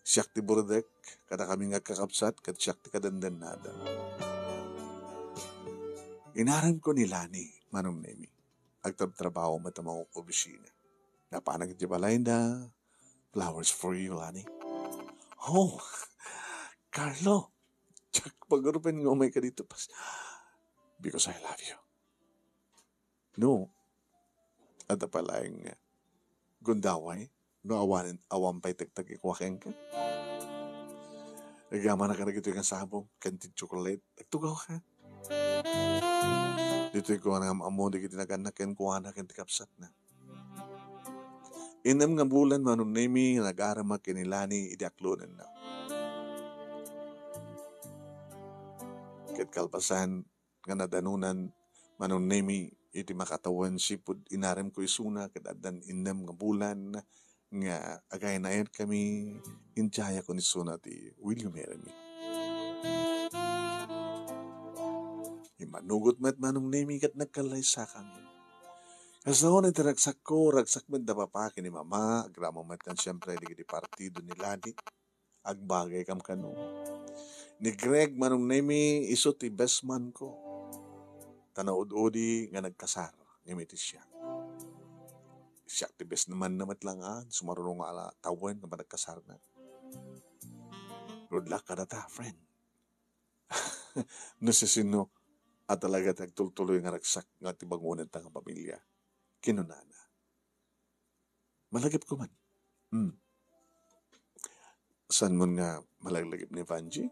Siak ti burdek, kadakami nga agkakabsat, ket siak ti kadendennada. Inarem ko ni Lani, Manong Nemi. Agtrabtrabaho met a mangoopisina. Napanak iti balayda, "Flowers for you, Lani." "Oh, Carlo, diak pagrupen nga umayka ditoy pas-, because I love you." No, adda pay laeng gundaway no awan, awan pay tekteg a kua kenka. Agyamanak kadagitoy nga sabong ken ti tsokolate. Agtugawka. Ditoy ko nga am-ammo dagiti nagannak kenkuana ken ti kabsatna. Innem nga bulan, Manong Nemi, nga nagaremak ken ni Lani idi aklonenna. Ket kalpasan nga nadanunan, Manong Nemi, iti makatawen sipud inarem ko isuna ket addan innem nga bulan nga agaynayan kami, intiaya ko ni isuna ti "Will you marry me?" Immanugot met, Manong Nemi, ket nagkallaysakami. Kasano iti ragsakko, ragsak met da papa ken ni mama, agraman met siempre dagiti partido ni Lani. Agbagaykam kano. Ni Greg, Manong Nemi, isu ti best man ko. Ta naud-udi nga nagkasar. ngem iti siak. Siak ti best naman na met lang, ah, sumaruno nga ala tawen nga panagkasarna. Good luck kadata, friend. No sisino a talaga ti agtultuloy nga ragsak nga ti bangonenta nga pamilya. Kinunana. Malagipko man. Hmm. Saan mo nga malaglagip ni Vanji?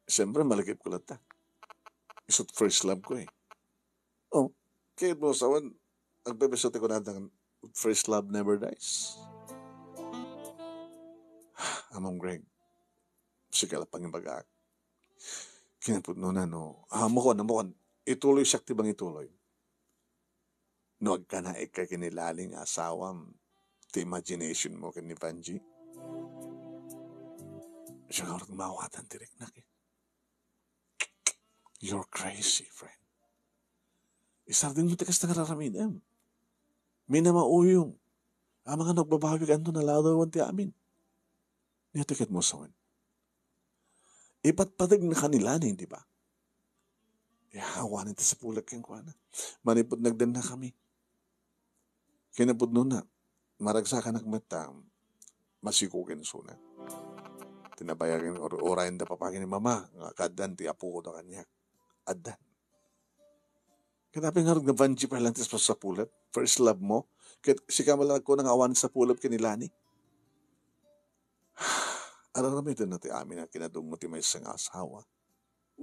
Siyempre, malagipko latta. Isut first love ko eh. Oh, kaya mo sawan, agpepeso ti kunatang first love never dies. Among Greg, sika la pangibagaak. Kinapudno na, no? Ah, mukon, mukon. Ituloy siak ti bang ituloy. No agkanaek ka ken ni Lani nga asawam, ti imagination mo ken ni Vanji. Siya nga urat mawatan ti riknak eh. You're crazy, friend. Isardeng mo ti kasta nga raramidem. Minamauyong. Amangan no agbabawi kanto, naladawan ti amin. Nia ti ket mo sawen. Ipatpateg na ka ni Lani, di ba? Ya, awanen ti sapulek kenkuana. Manipud nagdenna kami. Kinapudno na, maragsakanak met ta masiko ken isuna. Tinabayagen or-, orayen da papa ken ni mama, nga kaaddan ti apo ko da kaniak. Addan. Ket apay ngarud nga Vanji pay lang ti sapulep? First love mo? Ket sika man lang kuna nga awan sapulep ken ni Lani? Ar-aramiden na ti amin a kinadum mo ti maysa nga asawa.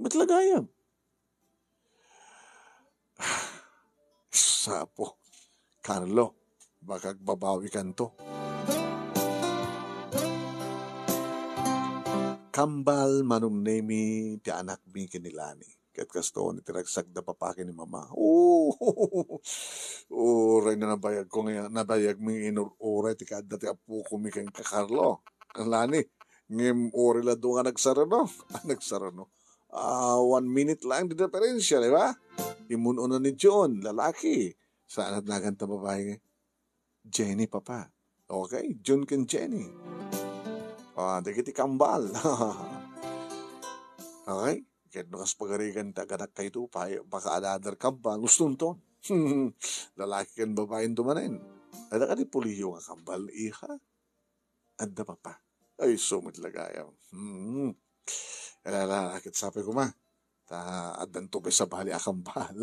Met la gayam. Sapo. Carlo, baka agbabawi kanto. Kambal, Manong Nemi, ti anakmi ken ni Lani. Ket kastoon iti ragsak da papa ken ni mama. Oh, uray na nabayag ko nga, nabayag mi inur-uray ti kaadda ti apo ko mi ken ka Carlo. Lani, ngem uray la adu nga nagsaruno. Ah, nagsaruno. Ah, one minute lang di diferensya, di ba? Imun-una ni John, lalaki. Saan at nagan ta babae nga? Jenny, papa. Okay, John ken Jenny. Ah, dagiti kambal. Okay? Ket no kas pagarigan ta ganak kayto, pay, baka another kambal, gustonto. Lalaki ken babae dumanen. Adda kadi puliyo nga kambal, iha? Adda, papa. Ay, sumit lagayam. Hmm. Ala, ala, ket sapay koma. Ta, addanto pay sabali a kambal.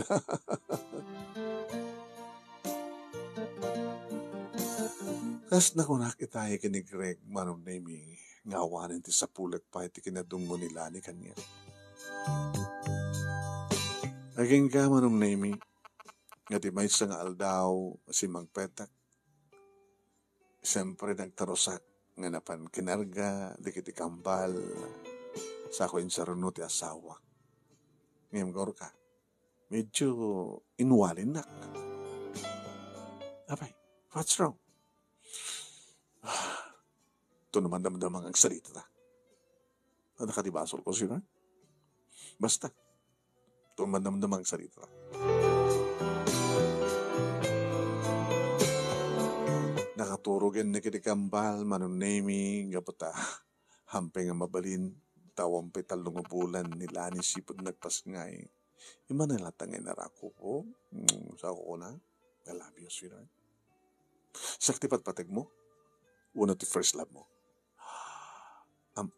Kas nakunak itay ken ni Greg, Manong Nemi, nga awanen ti sapulek pay ti kinadummo ni Lani kaniak. Agingga, Manong Nemi, nga ti maysa nga aldaw, simmangpetak, siyempre, nagtarusak nga napan kinarga dagiti kambal, sako insaruno ti asawa. Ngem, gorka, medyo inwalinnak. Apay, what's wrong? Ito naman damdamang agsalita ta. Adda kadi basolko, sweetheart? Basta, ito man damdamang salita. Nakaturogen ni kiti kambal, Manong Nemi, gapu ta hampay nga mabalin, ta awan pay tallo nga bulan ni Lani sipud nagpasngay. Immuna latta nga inarako ko. Mm, sa ko na, "I love you, sweetheart." Siak ti patpateg mo? Wenno ti first love mo? Am-,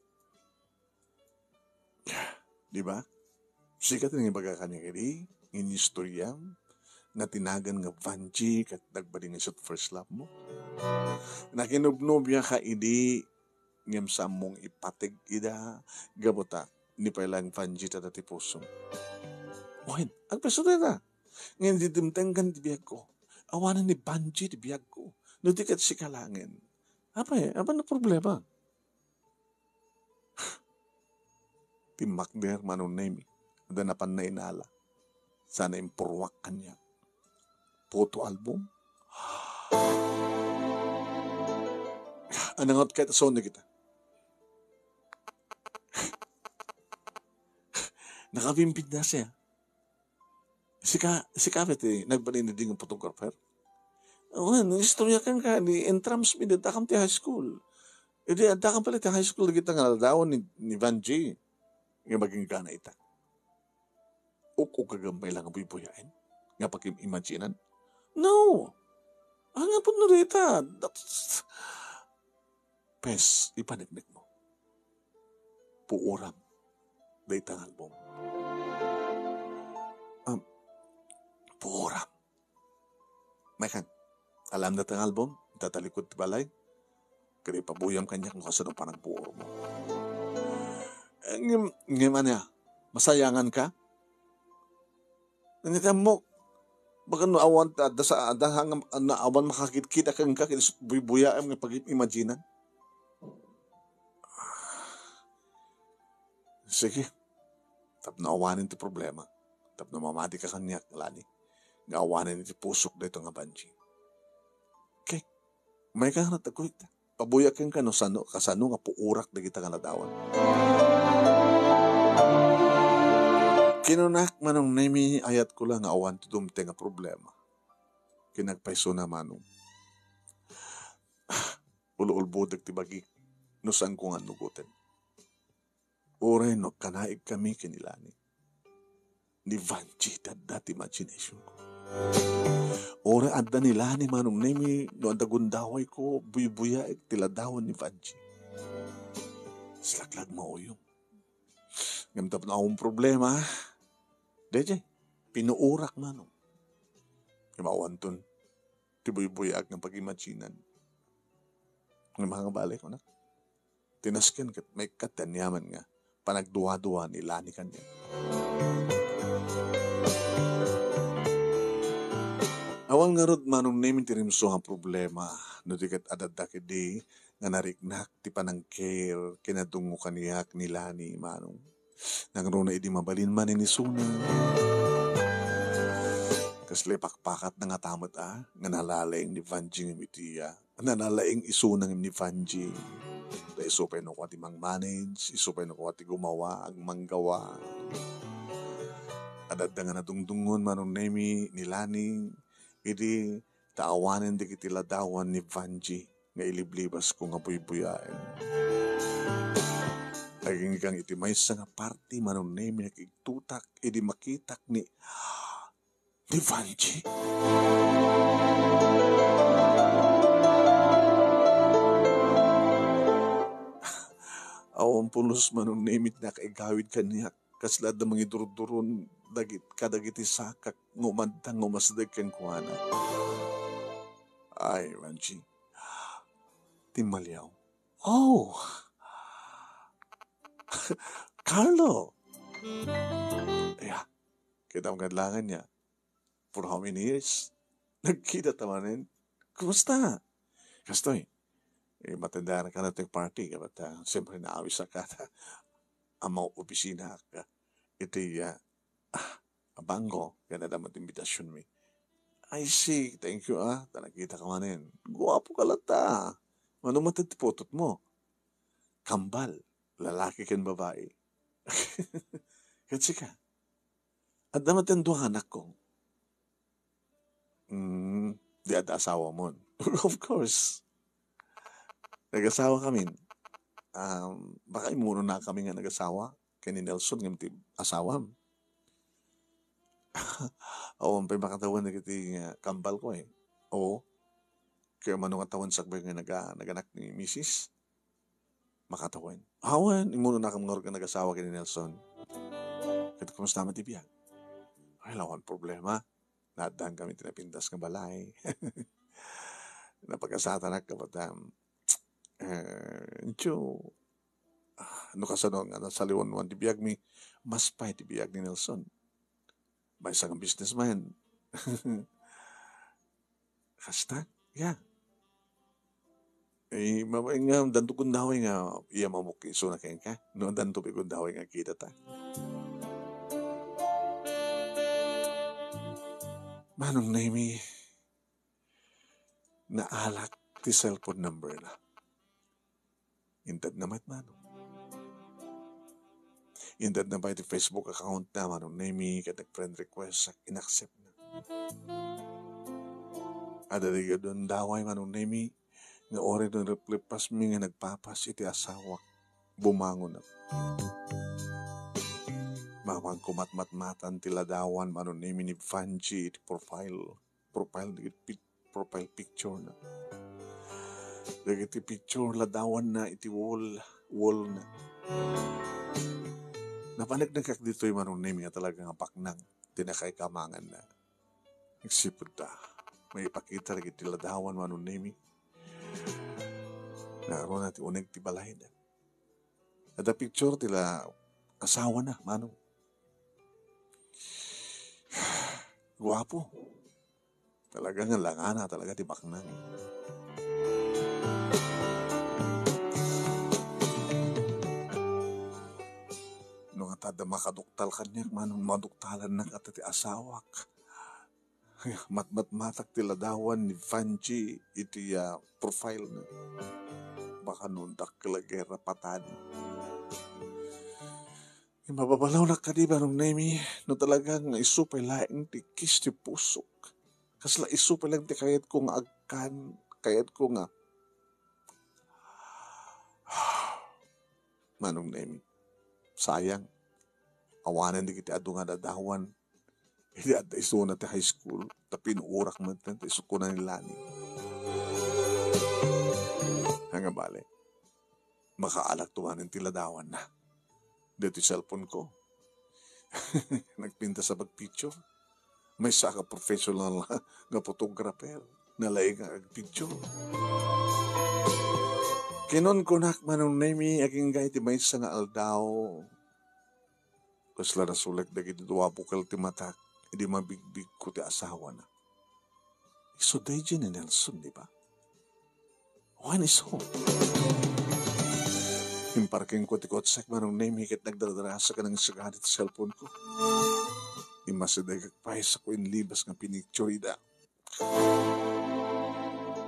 di ba? Sika ti nangibaga kaniak idi, nga inistorya, nga ti nagan nga Vanji, ket nagbalin nga isu ti first love mo. Nakinubnobiaka idi, ngem saan mong ipateg ida, gapu ta, ni pay lang Vanji ta dati pusom. Wen, agpayso dayta. Ngem di dimtenggan ti biagko. Awanen ni Vanji ti biagko. No di ket sika laengen. Apay, apan a problema? Timmakder, Manong Nemi. Adda napan nainala. Sana impurruak kaniak. Photo album? Anangot ket saan dagita? Nakabimbidda siya. Sika, sika met ti nagbalin idi nga photographer? Wen, istoryakan ka, idi entrams mi, idi addakam ti high school. Idi addakam pala ti high school, dagita nga aldaw ni, ni Vanji. nga maginggana ita. Uk-ukagem pay la nga buybuyaen nga pagim-imaginan? No! Anggapo no dayta. That's, pes, ipaneknekmo. Puoram dayta nga album. Um, puoram. Maikkan, alam dayta nga album, ita talikod ti balay. Kadi pabuyam kaniak no kasano panagpuormo. Eh, ngem, ngem ania, masayangan ka? Nanitammo, baka no awan ta, adda sa, adda nga, na awan makakitkita kenka, ket buybuyaem nga pagim-imaginan. Sige, tapno awanen ti problema, tapno mamati ka kaniak, Lani, nga awanen iti pusok daytoy nga banji. Okay? Maikkan, aguy, pabuyak kenka no sano, kasano nga puorak dagita nga ladawan. Kinunak, Manong Nemi, ayatko la nga awan ti dumteng nga problema. Kinagpaysona, Manong. Ul-ulbodek ti bagik no saanko nga annugoten. Uray no agkanaig kami ken ni Lani, ni Vanji ti adda ti imagination ko. Uray adda ni Lani, Manong Nemi, no adda gundawayko, buybuyaek ti ladawan ni Vanji. Silaglag mauyong. Ngem tapno awan problema, daydiay, pinuorak, Manong. Ngem awanton ti buybuyaak nga pag-imaginan. Ngem nga balik, anak. Ti nasken ket maikkat ti aniaman nga panagduadua ni Lani kaniak. Awan ngarud, Manong Nemi, ti rimso nga problema no di ket adda ketdi nga nariknak ti panangker ken adungngo kaniak ni Lani, Manong. Nangruna idi mabalin manen isuna. Kasla ipakpakatna ngata met a, nga nalalaing ni Vanji ngem iti iya. Nalalaing isuna ngem ni Vanji. Ta isu pay no kua ti mang-manage, isu pay no kua ti gumawa, agmanggawa. Adda nga nadungdungon, Manong Nemi, ni Lani, idi ta awanen dagiti ladawan ni Vanji nga iliblibasko nga buybuyaen. Aginggang iti maysa nga parti, Manong Nemi, nakigtutak idi makitak ni, ni Vanji. Awan pulos, Manong Nemi, ti nakaigawid kaniak. Kasla adda mangidurduron dagit-, kadagiti sakak nga umantang nga umasdeg kenkuana. Ay, Vanji. Timmaliaw. Oh! Carlo! Aya, kitam kadlangan niya. For how many years? Nagkita ta manen. Kumusta? Kastoy, eh, matandaan ka na ito yung party, kabat, ah, siyempre, naawisak ka ta. Amo opisina ka. Iti, ah, ah, abango, kaya nadamot invitation mi. I see, thank you, ah. Ta nakita ka manen. Guwapo ka latta. Mano matad ti putot mo? Kambal, lalaki ken babae. Ket sika? Adda met dua nga anakko. Mm, di adda asawamon. Of course. Nagasawa kami. Um, baka imuno na kami nga nagasawa. Ken ni Nelson nga ti asawam. Awan pay makatawen dagiti, uh, kambal ko eh. Oo. Kaya mano nga tawen sakbay nga naga-, naganak ni misis. Makatawen. Awan, imuno na kami nga nagasawa ken ni Nelson. Ket kumusta met ti biag? Ay, awan problema. Naaddan kami ti napintas nga balay. Napagasatanak, kabatam. Eh, incho, ah, no kasano nga nasaliwanwan ti biag mi, mas pay ti biag ni Nelson. Maysa nga businessman. Kasta? Ya. Eh, mabain nga, danto gundaway nga iya mamuk isuna kenka. No, danto pay gundaway nga kita ta. Manong Nemi, naalak ti cellphone number na. Intad na met, Manong. Intad na pay ti Facebook account na, Manong Nemi, ket nag-friend request, inaccept na. Adda dagiti gundaway, Manong Nemi, nga uray no riplipas mi nga nagpapas iti asawak, bumangon. Mapanko matmatmatan ti ladawan, Manong Nemi, ni Vangie iti profile, profile, pi-, profile picture na. Dagiti picture ladawan na iti wall, wall na. Napaneknekak ditoy, Manong Nemi, nga talaga nga baknang ti nakaikamangan na. Nagsipud ta maipakita dagiti ladawan, Manong Nemi. Naruna ti uneg ti balay na. Adda picture ti la asawa na, Manong. Guapo. Talaga nga langana talaga ti baknang. No nga ta adda makaduktal kaniak, Manong, maduktalannak ata ti asawak. Matmatmatak ti ladawan ni Vangie iti, ah, profile na. Baka no dakkel a gera patan. Mababalawnak kadi, Manong Nemi, no talaga nga isu pay laeng ti kiss ti pusok. Kasla isu pay laeng ti kayatko nga agkan, kayatko nga, Manong Nemi, sayang. Awanen dagiti adu nga ladawan. Idi adda isuna ti high school, ta pinuorak met ta isu kuna ni Lani. Nga bale, makaalak tumanen ti ladawan na. Ditoy cellphone ko. Nagpintas a pagpicture. Maysa ka professional nga photographer. Nalaing nga agpicture. Kinunkunak, Manong Nemi, agingga iti maysa nga aldaw. Kasla nasulag dagiti dua bukel ti matak, idi mabigbigko ti asawana. Isu daydiay ni Nelson, di ba? Wen isu. Imparkingko ti kotsek, Manong Nemi, ket nagdardarasa ken nangsagadi ti cellphone ko. Immasidegak pay sako inlibas nga pinicture ida.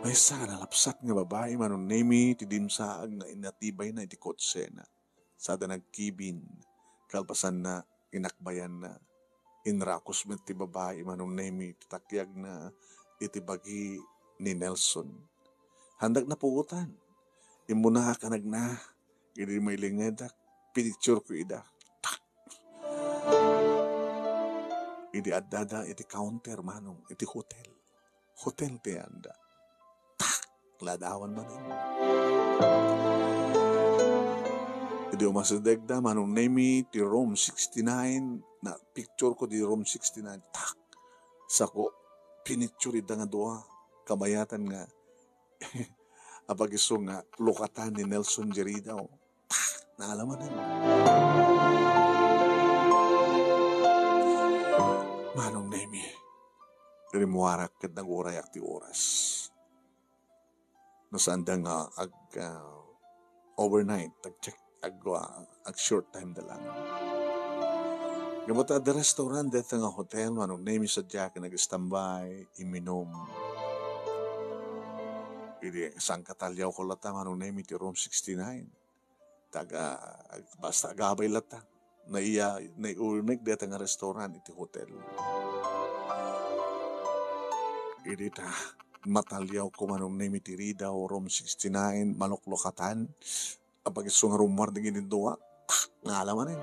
Maysa nga nalapsat nga babai, Manong Nemi, ti dimsaag nga inatibayna iti kotsena. Sada nagkibin, kalpasanna, inakbayanna. Inrakus met ti babai, Manong Nemi, ti takiagna iti bagi ni Nelson. Handak napuotan. Immunaak a nagna, idi mailingedak, pinictureko ida. Tak! Idi addada iti counter, Manong, iti hotel. Hotel ti anda. Tak! Ladawan manen. Idi umasidegda, Manong Nemi, ti room sixty-nine, napictureko ti room sixty-nine. Tak! Sako, pinicture ida nga dua. Kabayatan nga, apagiso nga lukatan ni Nelson Jeridaw. Naalaman na. Manong Nemi, rimmuarak ket nagurayak ti oras. No saanda nga ag-, ah, overnight, ag-check, ag-, ah, ag-short time da lang. Ngem ta adda restaurant deta nga hotel, Manong Nemi, sadiak nga nag-standby, iminum. Idi sangkataliawko latta, Manong Nemi, ti room sixty-nine. Taga, basta agabay latta. Naiya, naiunek deta nga restaurant iti hotel. Idi ta, mataliawko, Manong Nemi, ti Ridao, room sixty-nine, maluklukatan. Apagiso nga rummuar dagiti dua, tak, ngala manen.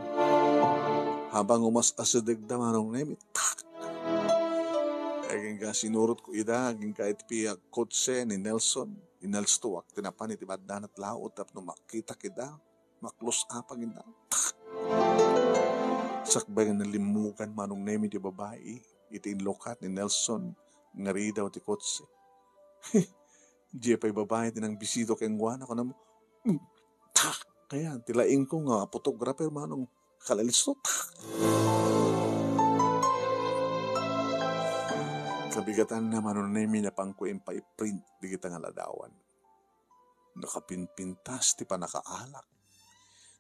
Habang umas-asidegda, Manong Nemi, tak. Agingga sinurotko ida, agingga iti pia kotse ni Nelson. Inalstuak ti napan iti baddana ti laot tapno makitak ida. Maklos apang ida. Tak. Sakbay nga nalimmugan, Manong Nemi, ti babai iti inlukat ni Nelson nga ridaw ti kotse. Diay pay babai ti nangbisita kenkuana, kunam, "Mm, tak, kaya, ti laingko nga photographer, Manong, kalalisto, tak." Kabigatanna, Manong Nemi, napangko impa-print dagita nga ladawan. Nakapimpintas ti panakaalak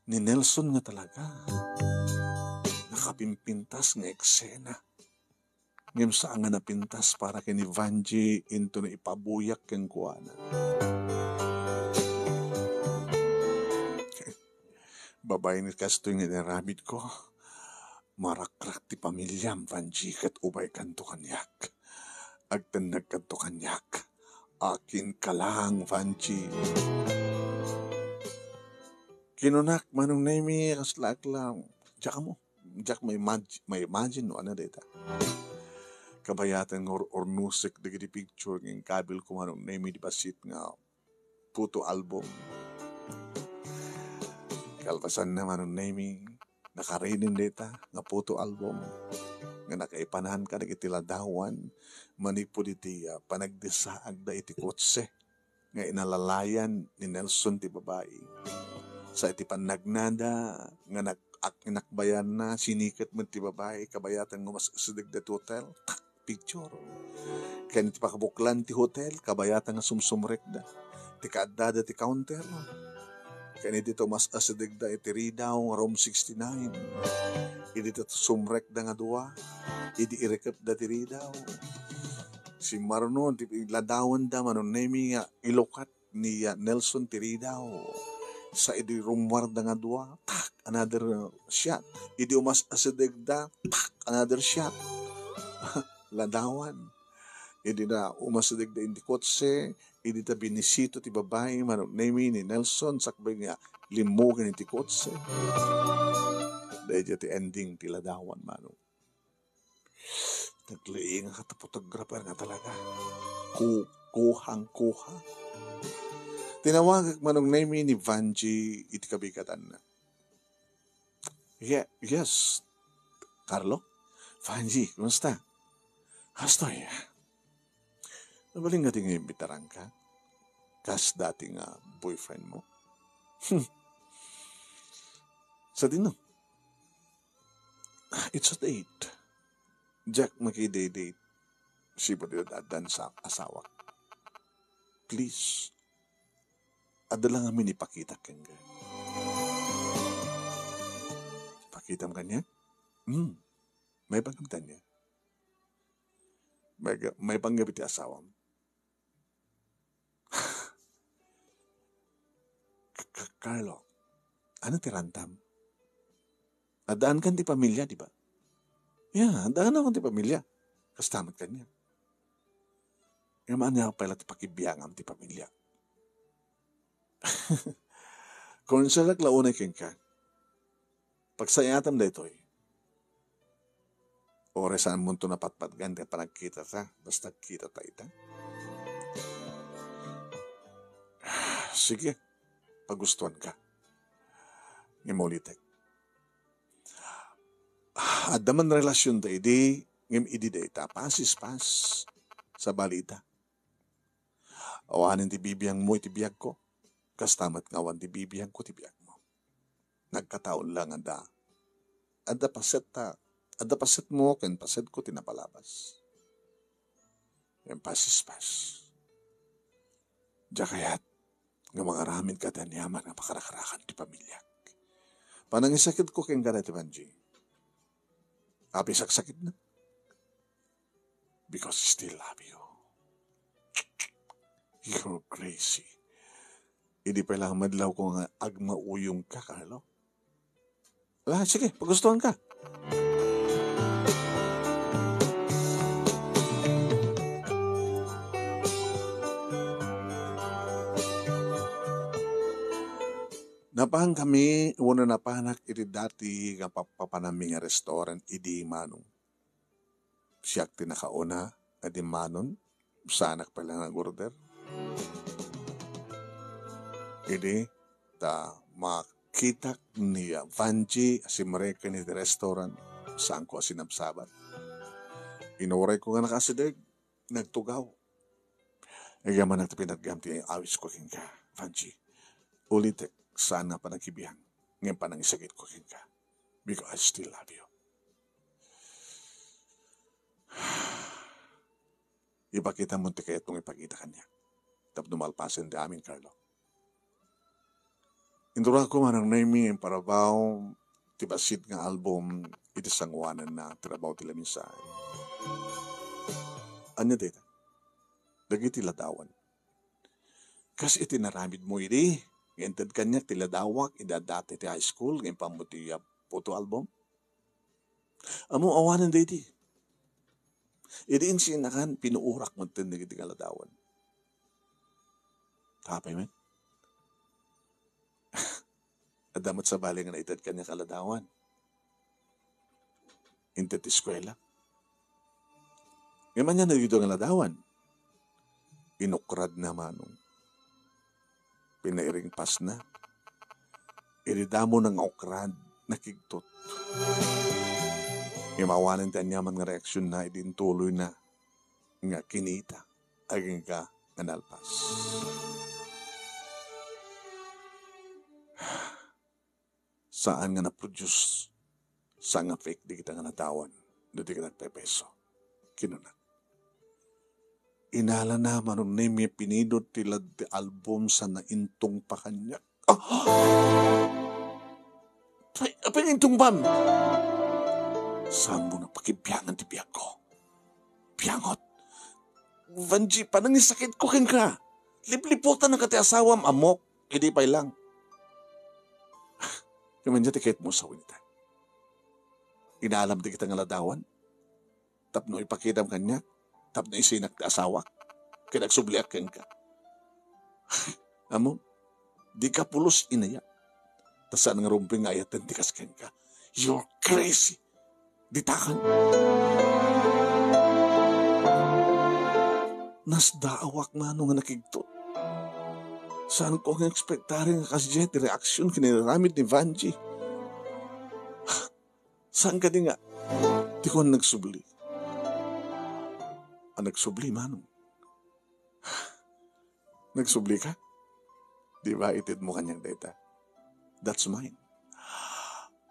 ni Nelson nga talaga. Nakapimpintas nga eksena. Ngem saan nga napintas para ken ni Vangie intono ipabuyak kenkuana. Babaen kastoy nga inaramidko. Marakrak ti pamiliam, Vangie, ket ubaykanto kaniak. Agtennegkanto kaniak. Akinka lang, Vangie. Kinunak, Manong Nemi, kasla aklam. Diak ammo. Diak ma-imag-, ma-imagine no ania dayta. Kabayatan nga ur-, urnusek dagiti picture nga inkabilko, Manong Nemy, iti bassit nga photo album. Kalpasanna, Manong Nemy, nakarinen dayta nga photo album nga nakaipanan kadagiti ladawan manipud iti, ah, panagdisaagda iti kotse nga inalalayan ni Nelson ti babai. Sa iti pannagnada nga nag-, ak-, inakbayanna, siniket met ti babai, kabayatan nga umas-, umasidegda ti hotel. Tak! Picture. Ken iti pakabuklan ti hotel, kabayatan nga sumsumrekda. Ti kaaddada ti counter. Ken idi ta umas-, umasidegda iti ridaw nga room sixty-nine. Idi ta sumrekda nga dua, idi irikepda ti ridaw. Simmaruno, ti ladawanda, Manong Nemy, nga ilukat ni, ah, Nelson ti ridaw. Sa idi rummuarda nga dua, tak, another, uh, shot. Idi umas-, umasidegda, tak, another shot. Ladawan. Idi na umasidegda iti kotse, idi ta binisita ti babai, Manong Nemy, ni Nelson, sakbay nga limmugen iti kotse. Daydiay ti ending ti ladawan, Manong. Nagliingak ta photographer nga talaga. Ku-, kuhang-kuha. Tinawagak, Manong Nemy, ni Vangie iti kabigatanna. Ye-, yes. Carlo? Vangie, kumusta? Kastoy. Nabalin nga ti nga imbitaranka? Kas dati nga boyfriend mo? Hmm. Sadino? It's a date. Diak makidate-date. Sipud iti addan sa asawak. Please. Adda lang amin ipakitak kenka. Ipakitam kaniak? Hmm. Maipanggep kaniak? May, maipanggep iti asawam? K-, K-, Carlo, ania ti rantam? Addaankan ti pamilia, di ba? Ya, addaanakon ti pamilia. Kasta met kaniak. Ngem ania pay la ti pakibiangam ti pamilia? Konserak la unay kenka. Pagsayaatam daytoy. Uray saanmonto napatpatgan ti panagkitata, basta kitata ita. Sige, pagustuanka. Ngem ulitek. Adda man relasionta idi, ngem idi dayta, pass is pass. Sabali ita. Awanen ti bibiangmo iti biagko, kasta met nga awan ti bibiangko ti biagmo. Nagkataon la nga adda, adda pasetta, adda pasetmo ken pasetko ti napalabas. Ken pass is pass. Diak kayat nga mangaramid kadayta aniaman nga pakarakarakan ti pamiliak. Panangisakitko kenka dayta, Vangie. Apay saksakitna? Because I still love you. You're crazy. Idi pay la madlawko nga agmauyongka, Carlo. Ah, sige, pagustuanka. Napaankami, wenno napaanak iti dati nga papapanami nga restaurant idi, Manong. Siak ti nakauna nga dimmanon, saanak pay la nga nag-order. Idi ta makitak ni Vangie a simrek iti restaurant, saanko a sinabsabat. Inurayko nga nakasideg, nagtugaw. Agyamanak ti pinatgam ti awisko kenka, Vangie. Ulitek, saan nga panagbibiang, ngem panangisakitko kenka. Because I still love you. Ipakitam ti kayatmo nga ipakita kaniak. Tapno malpasen ti amin, Carlo. Inturagko, Manang Nemy, nga imparabaw ti bassit nga album iti sangoananna ti rabaw ti lamisaan. Ania dayta? Dagiti ladawan. Kas iti inaramidmo idi, nga inted kaniak ti ladawak idi adda ti high school, nga impammok ti, ah, photo album. Ammom, awanen daydi. Idi insinnakan, pinuorak metten dagiti nga ladawan. Apay met? Adda met sabali nga naited kaniak a ladawan. inted eskuela. Ngem ania dagitoy nga ladawan? Inukrad na, manong. Pinairingpas na. Idi damo na nga ukrad, nakigtot. Ngem awanen ti aniaman nga reaksion na idi intuloy na nga kinita agingga nga nalpas. Saan nga na-produce, saan nga fake dagita nga ladawan, no di ka nagpepeso. Kinuna. Inalana, Manong Nemi, pinidot ti lad ti album sa naintungpa kaniak. Ah! Apay, apay nga intungpam? Saanmo na pakibiangan ti biagko. Biangot. Vangie, panangisakitko kenka. Lipliputannaka ti asawam, ammok. Idi pay lang. Ngem ania ti kayatmo sawen ita? Inaalam dagita nga ladawan? Tapno ipakitam kaniak, tapno isinak ti asawak, ket agsubliak kenka. Ammom, dika pulos inaya. Ta saan nga rumbeng nga ayaten ti kas kenka. You're crazy. Ditakan. Nasdaawak, manong, nga nakigtot. Saanko nga ekspektaren nga kasdiay ti reaksion ken inaramid ni Vangie. Saan kadi nga ti kuan nagsubli? A, nagsubli, manong. Nagsubli ka? Di ba itedmo kaniak dayta? That's mine.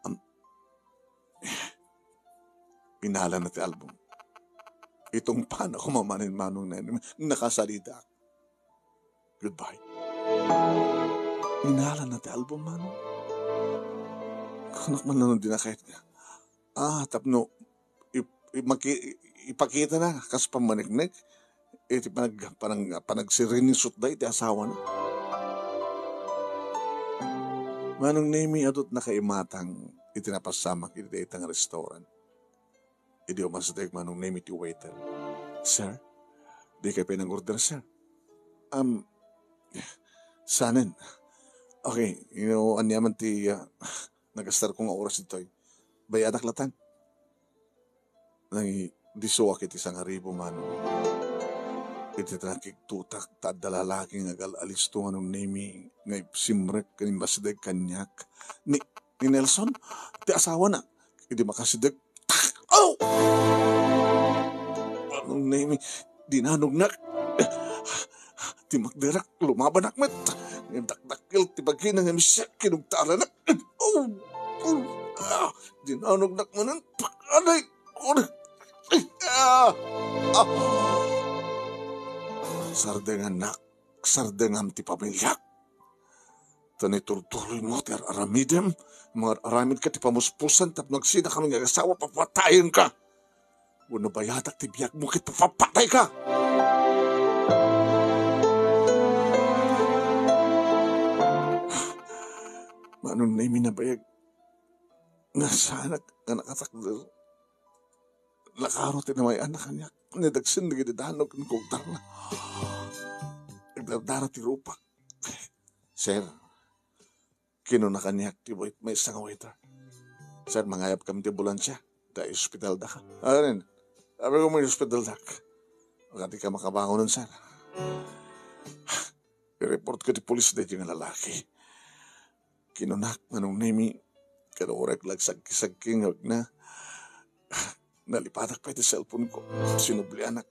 Am, inalana ti album. Itungpana koma manen, Manong Nemi. Nakasalitak. Goodbye. Inalana ti album, manong. Kunak man lang di na kayat nga. Ah, tapno ip-, ip-, maki-, ipakita na kas pammaneknek iti panag-, panag-, panagsirinisutda iti asawana. Manong Nemi, adut nakaimatang iti napasamak iti dayta nga restaurant. Idi umasideg Manong Nemi ti waiter. "Sir, di kay pay nag-order, sir?" "Um, sanen? Okay, you know, ania man ti, ah, nagastarko nga oras ditoy. Bayadak latan." Nangidisuak iti sangaribu, manong. Iti nakigtotak, ta adda lalaki nga agal-alisto, Manong Nemi, nga ipsimrek ken immasideg kaniak. Ni, ni Nelson, ti asawana. Idi makasideg, tak! Aw! Manong Nemi, dinanognak. Ti makderak, lumabanak met. Ngem dakdakkel ti bagina nga misiak, kinugtaranak. Aw! Aw! Ah! Dinanognak manen. Aray! Aray! Ah! Ah! Sardengannak, sardengam ti pamiliak. Ta itultuloymo ti ar-aramidem, mangar-aramidka ti pamuspusan tapno agsidakami nga agasawa, papatayenka. Wenno bayadak ti biagmo ket papatayka. Manong Nemi, nabayag nga saanak nga nakatakder. Lakaro ti namay-anna kaniak. Nadagsen dagiti danog ken kugtarna. Nagdardara ti rupak. "Sir," kinuna kaniak ti wait-, maysa nga waiter. "Sir, mangayabkami ti ambulansya. Ta ospitaldaka." "Anen? Apay nga ospitaldak?" "Ket dika makabangonen, sir. I-reportko ti pulis daytoy nga lalaki." Kinunak, Manong Nemi, ket uray lagsagki-sagki nga agna. Nalipatak pay ti cellphone ko. Sinublianak.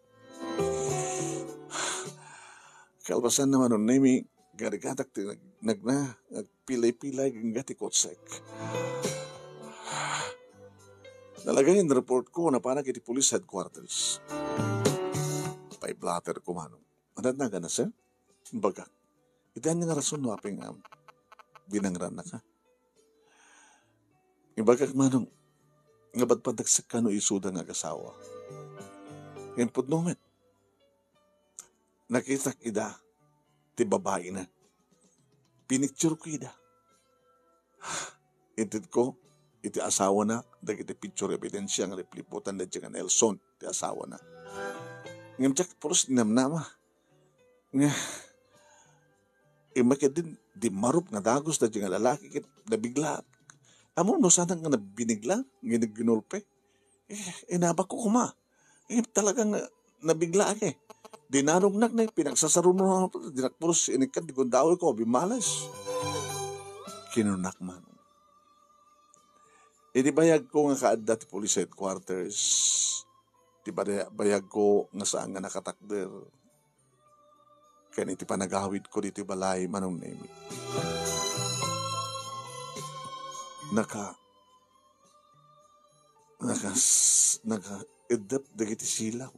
Kalpasanna, Manong Nemi, narigatak ti nag-, nagna, nagpilay-pilay agingga ti kotsek. Nalagay nga report ko, napanak iti police headquarters. Pay-blotter ko, Manong. Ania ti naganna, sir? Imbagak. Iti ania nga rason no apay nga binangrannaka? Imbagak, Manong, nga badbadagsekka no isuda nga agasawa. Ngem pudno met. Nakitak ida, ti babaina. Pinictureko ida. Intedko iti asawana dagiti picture evidencia nga lipliputan daydiay nga Nelson ti asawana. Ngem diak pulos namnama nga immaket din, dimmarup nga dagus daydiay nga lalaki ket nabigla. Ammom no saanak nga nabinigla, nga nagginulpe? Eh, inabakko koma. Eh, talagang, ah, nabigla ak, eh. Dinanognak na, eh, pinagsasarumrumam, dinak pulos inikkat, di gundaway ko, bimalas. Kinunak man. Iti bayag ko nga kaadda ti police headquarters, ti bada-, bayag ko nga saan nga nakatakder, ken iti panagawid ko ditoy balay, Manong Nemi. Naka-, nakas-, naka-eddep dagiti silaw.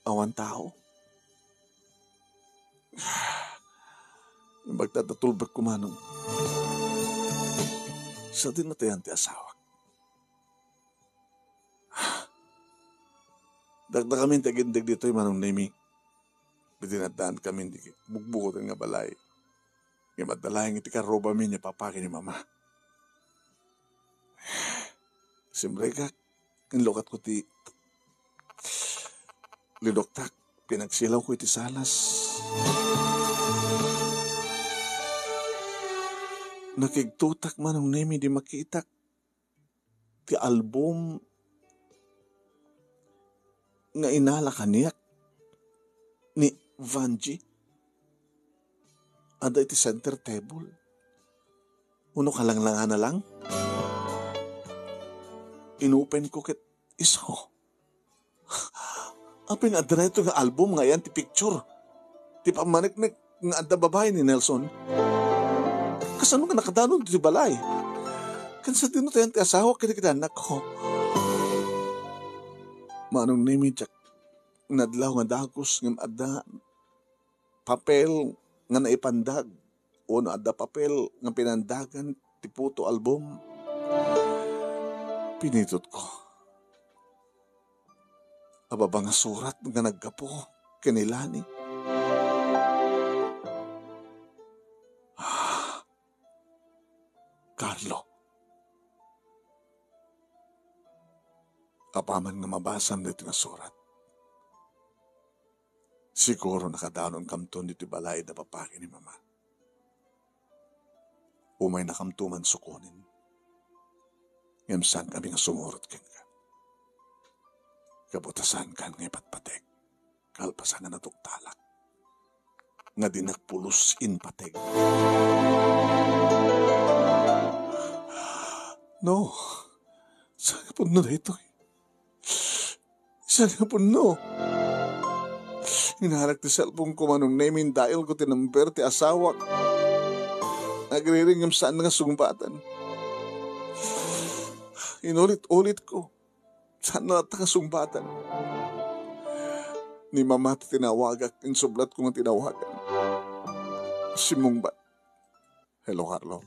Awan tao. Bagtat natulbek ko, Manong. Sadino ti ayan ti asawak? Dakdakamin ti agindeg ditoy, Manong Nemi. Idi naddaan kami ti bukbukoten nga balay. Ngem adda laeng iti karrubami ni Papa ken ni Mama. Simrekak, inlukatko ti linuktak, pinagsilawko iti salas. Nakigtotak, Manong Nemi, idi makitak ti album nga inala kaniak ni Vanjie. Adda iti center table. Uno kalanglangana lang. Inopen ko ket isu. Apin adda daytoy nga album nga ayan ti picture ti pammaneknek nga adda babai ni Nelson? Kasano nga nakadanon ti balay? Ken sadino ti ayan ti asawak ken dagiti annakko? Manong Nemi, diak nadlaw nga dagus ngem adda papel nga naipandag, wenno adda papel nga pinandagan ti photo album. Pinitotko. Ababa nga surat nga naggapu ken ni Lani. Ah, Carlo, apaman nga mabasam daytoy nga surat, siguro nakadanonkamton ditoy balay da Papa ken ni Mama. Umaynakamto man sukonen. Ngem saankami nga sumurot kenka. Gapu ta saankan nga ipatpateg, kalpasan nga naduktalak, nga dinak pulos impateg. No, saan nga pudno daytoy? Saan nga pudno? Inarak ti cellphone ko, Manong Nemi, dial ko ti number ti asawak. Agriring ngem saan nga sungbatan. Inulit-ulit ko. Saan na latta nga sungbatan? Ni Mama ti tinawagak, insublat ko nga tinawagan. Simmungbat. Hello, Carlo.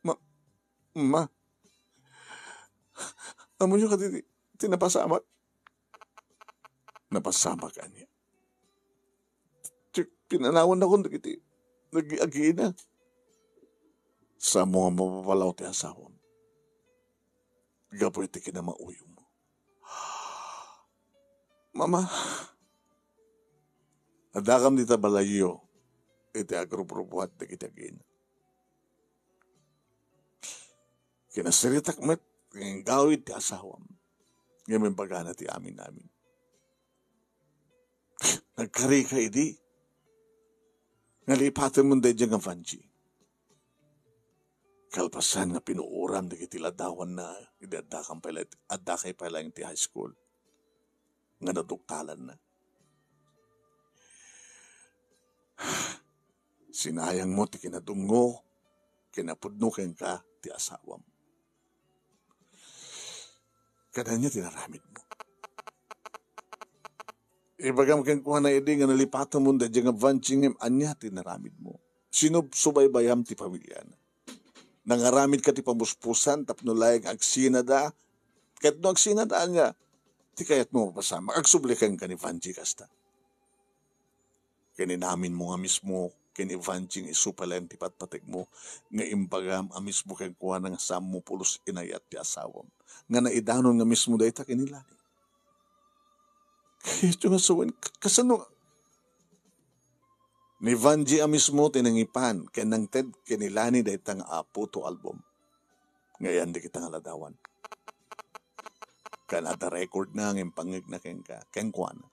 Ma, Ma. Ammoyo kadi ti, ti napasamak? Napasamak ania? Ti pinanawannakon dagiti, dagiti agiina. Saanmo nga mapapalaw ti asawam gapu iti kinamauyongmo. Mama, addakam dita balayyo iti agruprupuat dagiti agiina. Kinasaritak met nga inggawid ti asawam, ngem imbagana ti amin-amin. Nagkarika idi nga lipatenmon daydiay nga Vanjie. Kalpasan nga pinuoram dagiti ladawanna idi addakam pay la-, addakay pay laeng ti high school nga naduktalanna. Sinayangmo ti kinadungngo, kinapudno kenka ti asawam. Ket ania ti naramidmo? Ibagam kenkuana idi nga nalipatenmon daydiay nga Vanjie ngem ania ti naramidmo? Sinub-subaybayam ti pamiliana. Nangaramidka ti pamuspusan tapno laeng agsinada. Ket no agsinada, ania ti kayatmo mapasamak? Agsubli kenka ni Vanjie kasta. Ken inaminmo nga mismo ken ni Vanjie nga isu pay laeng ti patpategmo, nga imbagam a mismo kenkuana nga saanmo pulos inayat ti asawam, nga naidanon nga mismo dayta ken ni Lani. Kayatyo nga sawen, ka-, kasano? Ni Vanjie a mismo ti nangipan ken nangted ken ni Lani dayta nga a photo album nga ayan dagita nga ladawan. Ken adda record na nga impangngegna kenka, kenkuana.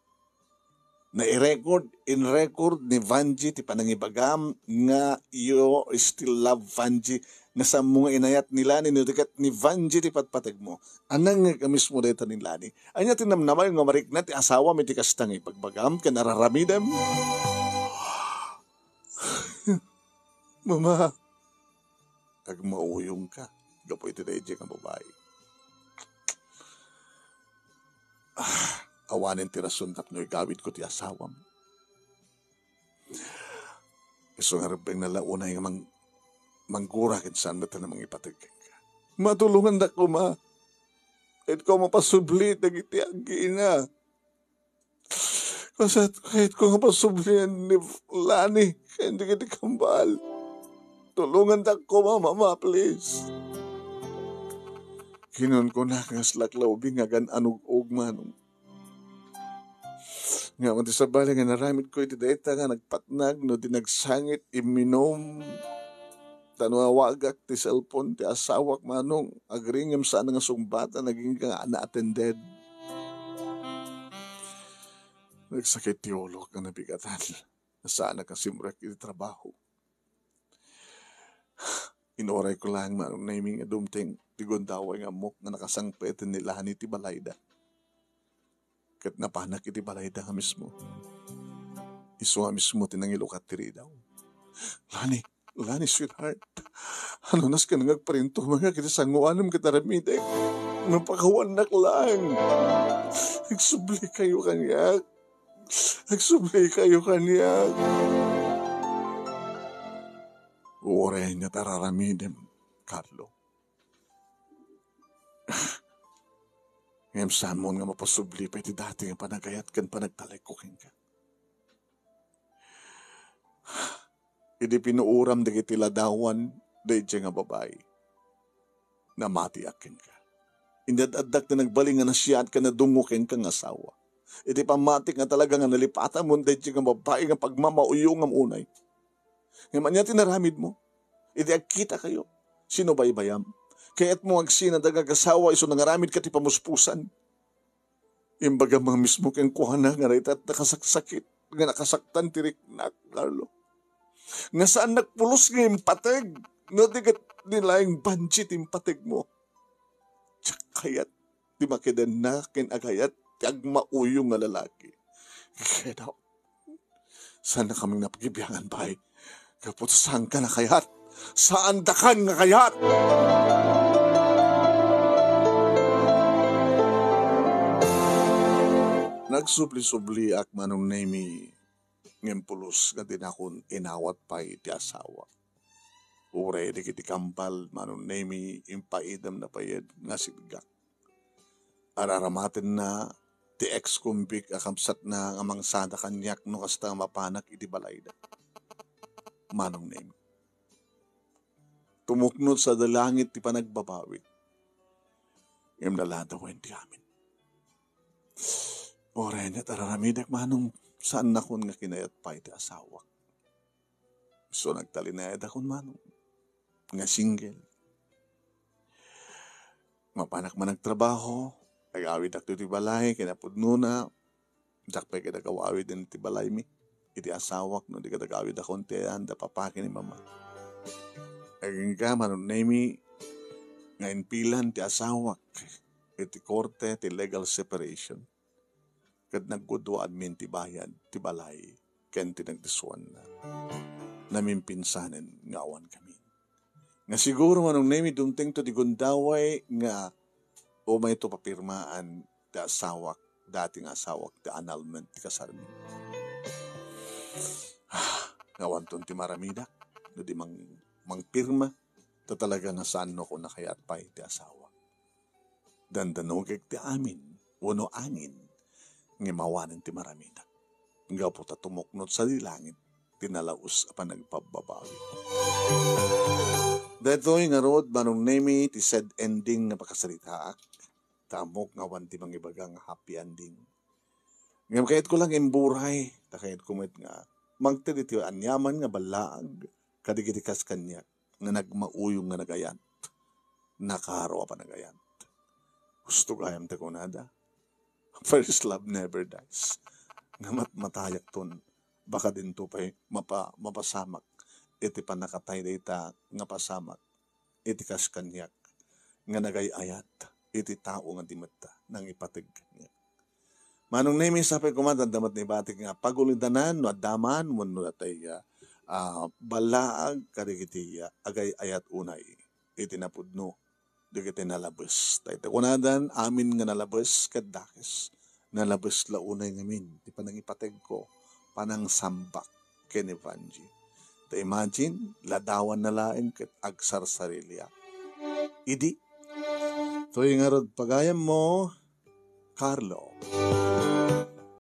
Nai-record, in-record ni Vanjie ti panangibagam nga you still love Vanjie, nga saanmo nga inayat ni Lani no di ket ni Vanjie ti patpategmo. Nangngeg a mismo dayta ni Lani. Ania ti namnamayo nga marikna ti asawam iti kasta nga ibagbagam ken araramidem? Mama, agmauyongka gapu iti daydiay nga babai. Ah, awanen ti rason tapno igawidko ti asawam. Isu nga rebbengna la unay nga mang-, manggura ken saan met a mangipateg kenka. Matulongandak koma. Kayatko mapasubli dagiti agina. Kasat-, kayatko nga pasublian ni Lani ken dagiti kambal. Tulongandak koma, Mama, please. Kinunkunak nga aslak la ubing nga agan-anug-og, Manong. Ngem ti sabali nga naramidko iti dayta nga nagpatnag no di nagsangit imminum. Ta no awagak ti cellphone ti asawak, Manong, agree ngem saan nga sungbatan, agingga nga unattended. Nagsakit ti ulok nga nabigatan. Saanak a simrek iti trabaho. Inuray ko laeng, Manong Nemy, nga dumteng ti gundaway nga ammok nga nakasangpet ni Lani ti balayda. Ket napanak iti balayda nga mismo. Isu nga mismo ti nangilukat ti ridaw. Lani, Lani, sweetheart. Ano nas ken nga agparintumengak iti sangoanem ket aramidek? Napakawannak laeng. Agsubli kayo kaniak. Agsubli kayo kaniak. Uray ania ti araramidem, Carlo. Ngem saanmon nga mapasubli pay ti dati nga panagayat ken panagtalekko kenka. Idi pinuoram dagiti ladawan daydiay nga babai, namatiak kenka. Inad-addak ti nagbalin nga nasiaat ken nadungngo kenka nga asawa. Iti pammatik nga talaga nga nalipatamon daydiay nga babai nga pagmamauyongam unay. Ngem ania ti naramidmo? Idi agkitakayo, sinubaybayam. Kayatmo nga agsinada nga agasawa isu nangaramidka ti pamuspusan. Imbagam nga mismo kenkuana nga dayta ti nakasaksakit, nga nakasaktan ti riknak, Carlo. Nga saannak pulos nga impateg, no di ket ni laeng Vanjie ti impategmo. Diak kayat ti makidenna ken agayat ti agmauyong nga lalaki. Get out. Saannakaming napagbibiangan, bay. Gapu ta saanka nga kayat. Saandakan nga kayat. Nagsubli-subliak, Manong Nemy, ngem pulos nga dinakon inawat pay ti asawa. Uray dagiti kambal, Manong Nemy, impaidemna pay nga sitgak. Araramatenna ti ex-convict a kabsatna nga mangsada kaniak no kasta nga mapanak iti balayda. Manong Nemy, tumuknod sadi langit ti panagbabawi. Ngem naladawen ti amin. Uray ania ti araramidek, Manong, saannakon nga kinayat pay ti asawak. So, nagtalinaedakon, Manong, nga single. Mapanak man agtrabaho, agawidakto iti balay, kinapudnona, diak pay kadi agawawid iti balaymi, iti asawak, no di kadi agawidakon ti ayan da papa ken ni mama. Agingga, Manong Nemy, nga impilan ti asawak iti korte ti legal separation. Ket nagguduaanmin ti bayad ti balay ken ti nagdisuanna. Namimpinsanen nga awan kami. Nga siguro, Manong Nemy, dumtengto ti gundaway nga umayto papirmaan ti asawak, dati nga asawak, ti annulment ti kasarmi. Ah, nga awanton ti maramidak, no di mang-, mangpirma, ta talaga nga saannakon a kayat pay ti asawak. Dandanogek ti amin, wenno angin, ngem awanen ti maramidak. Gapu ta tumuknod sadi langit ti nalaus a panagpabbabawi. Daytoy ngarud, Manong Nemy, ti sad ending nga pakasaritaak. Ta ammok nga awan ti mangibaga nga happy ending. Ngem kayatko lang imburay, ta kayatko met nga mangted iti aniaman nga ballaag kadagiti kas kaniak nga nagmauyong nga nagayat, nakaro a panagayat. Gusto gayam ta kunada, "First love never dies." Nga matmatayakton, baka dinto pay mapa-, mapasamak iti pannakatay dayta nga pasamak iti kas kaniak nga nagay-ayat iti tao nga di met nangipateg kaniak. Manong Nemi, sapay koma, adda met naibatik nga pagulidanan no adda man wenno datay, ah, ballaag kadagiti, ah, agay-ayat unay iti napudno dagiti nalabes. Dayta kunadan, amin nga nalabes ket dakes. Nalabes la unay ngamin ti panangipategko, panangsambak ken ni Vangie. Ta imagine, ladawanna laeng ket agsarsariliak. Idi, toy ngarud pagayammo, Carlo.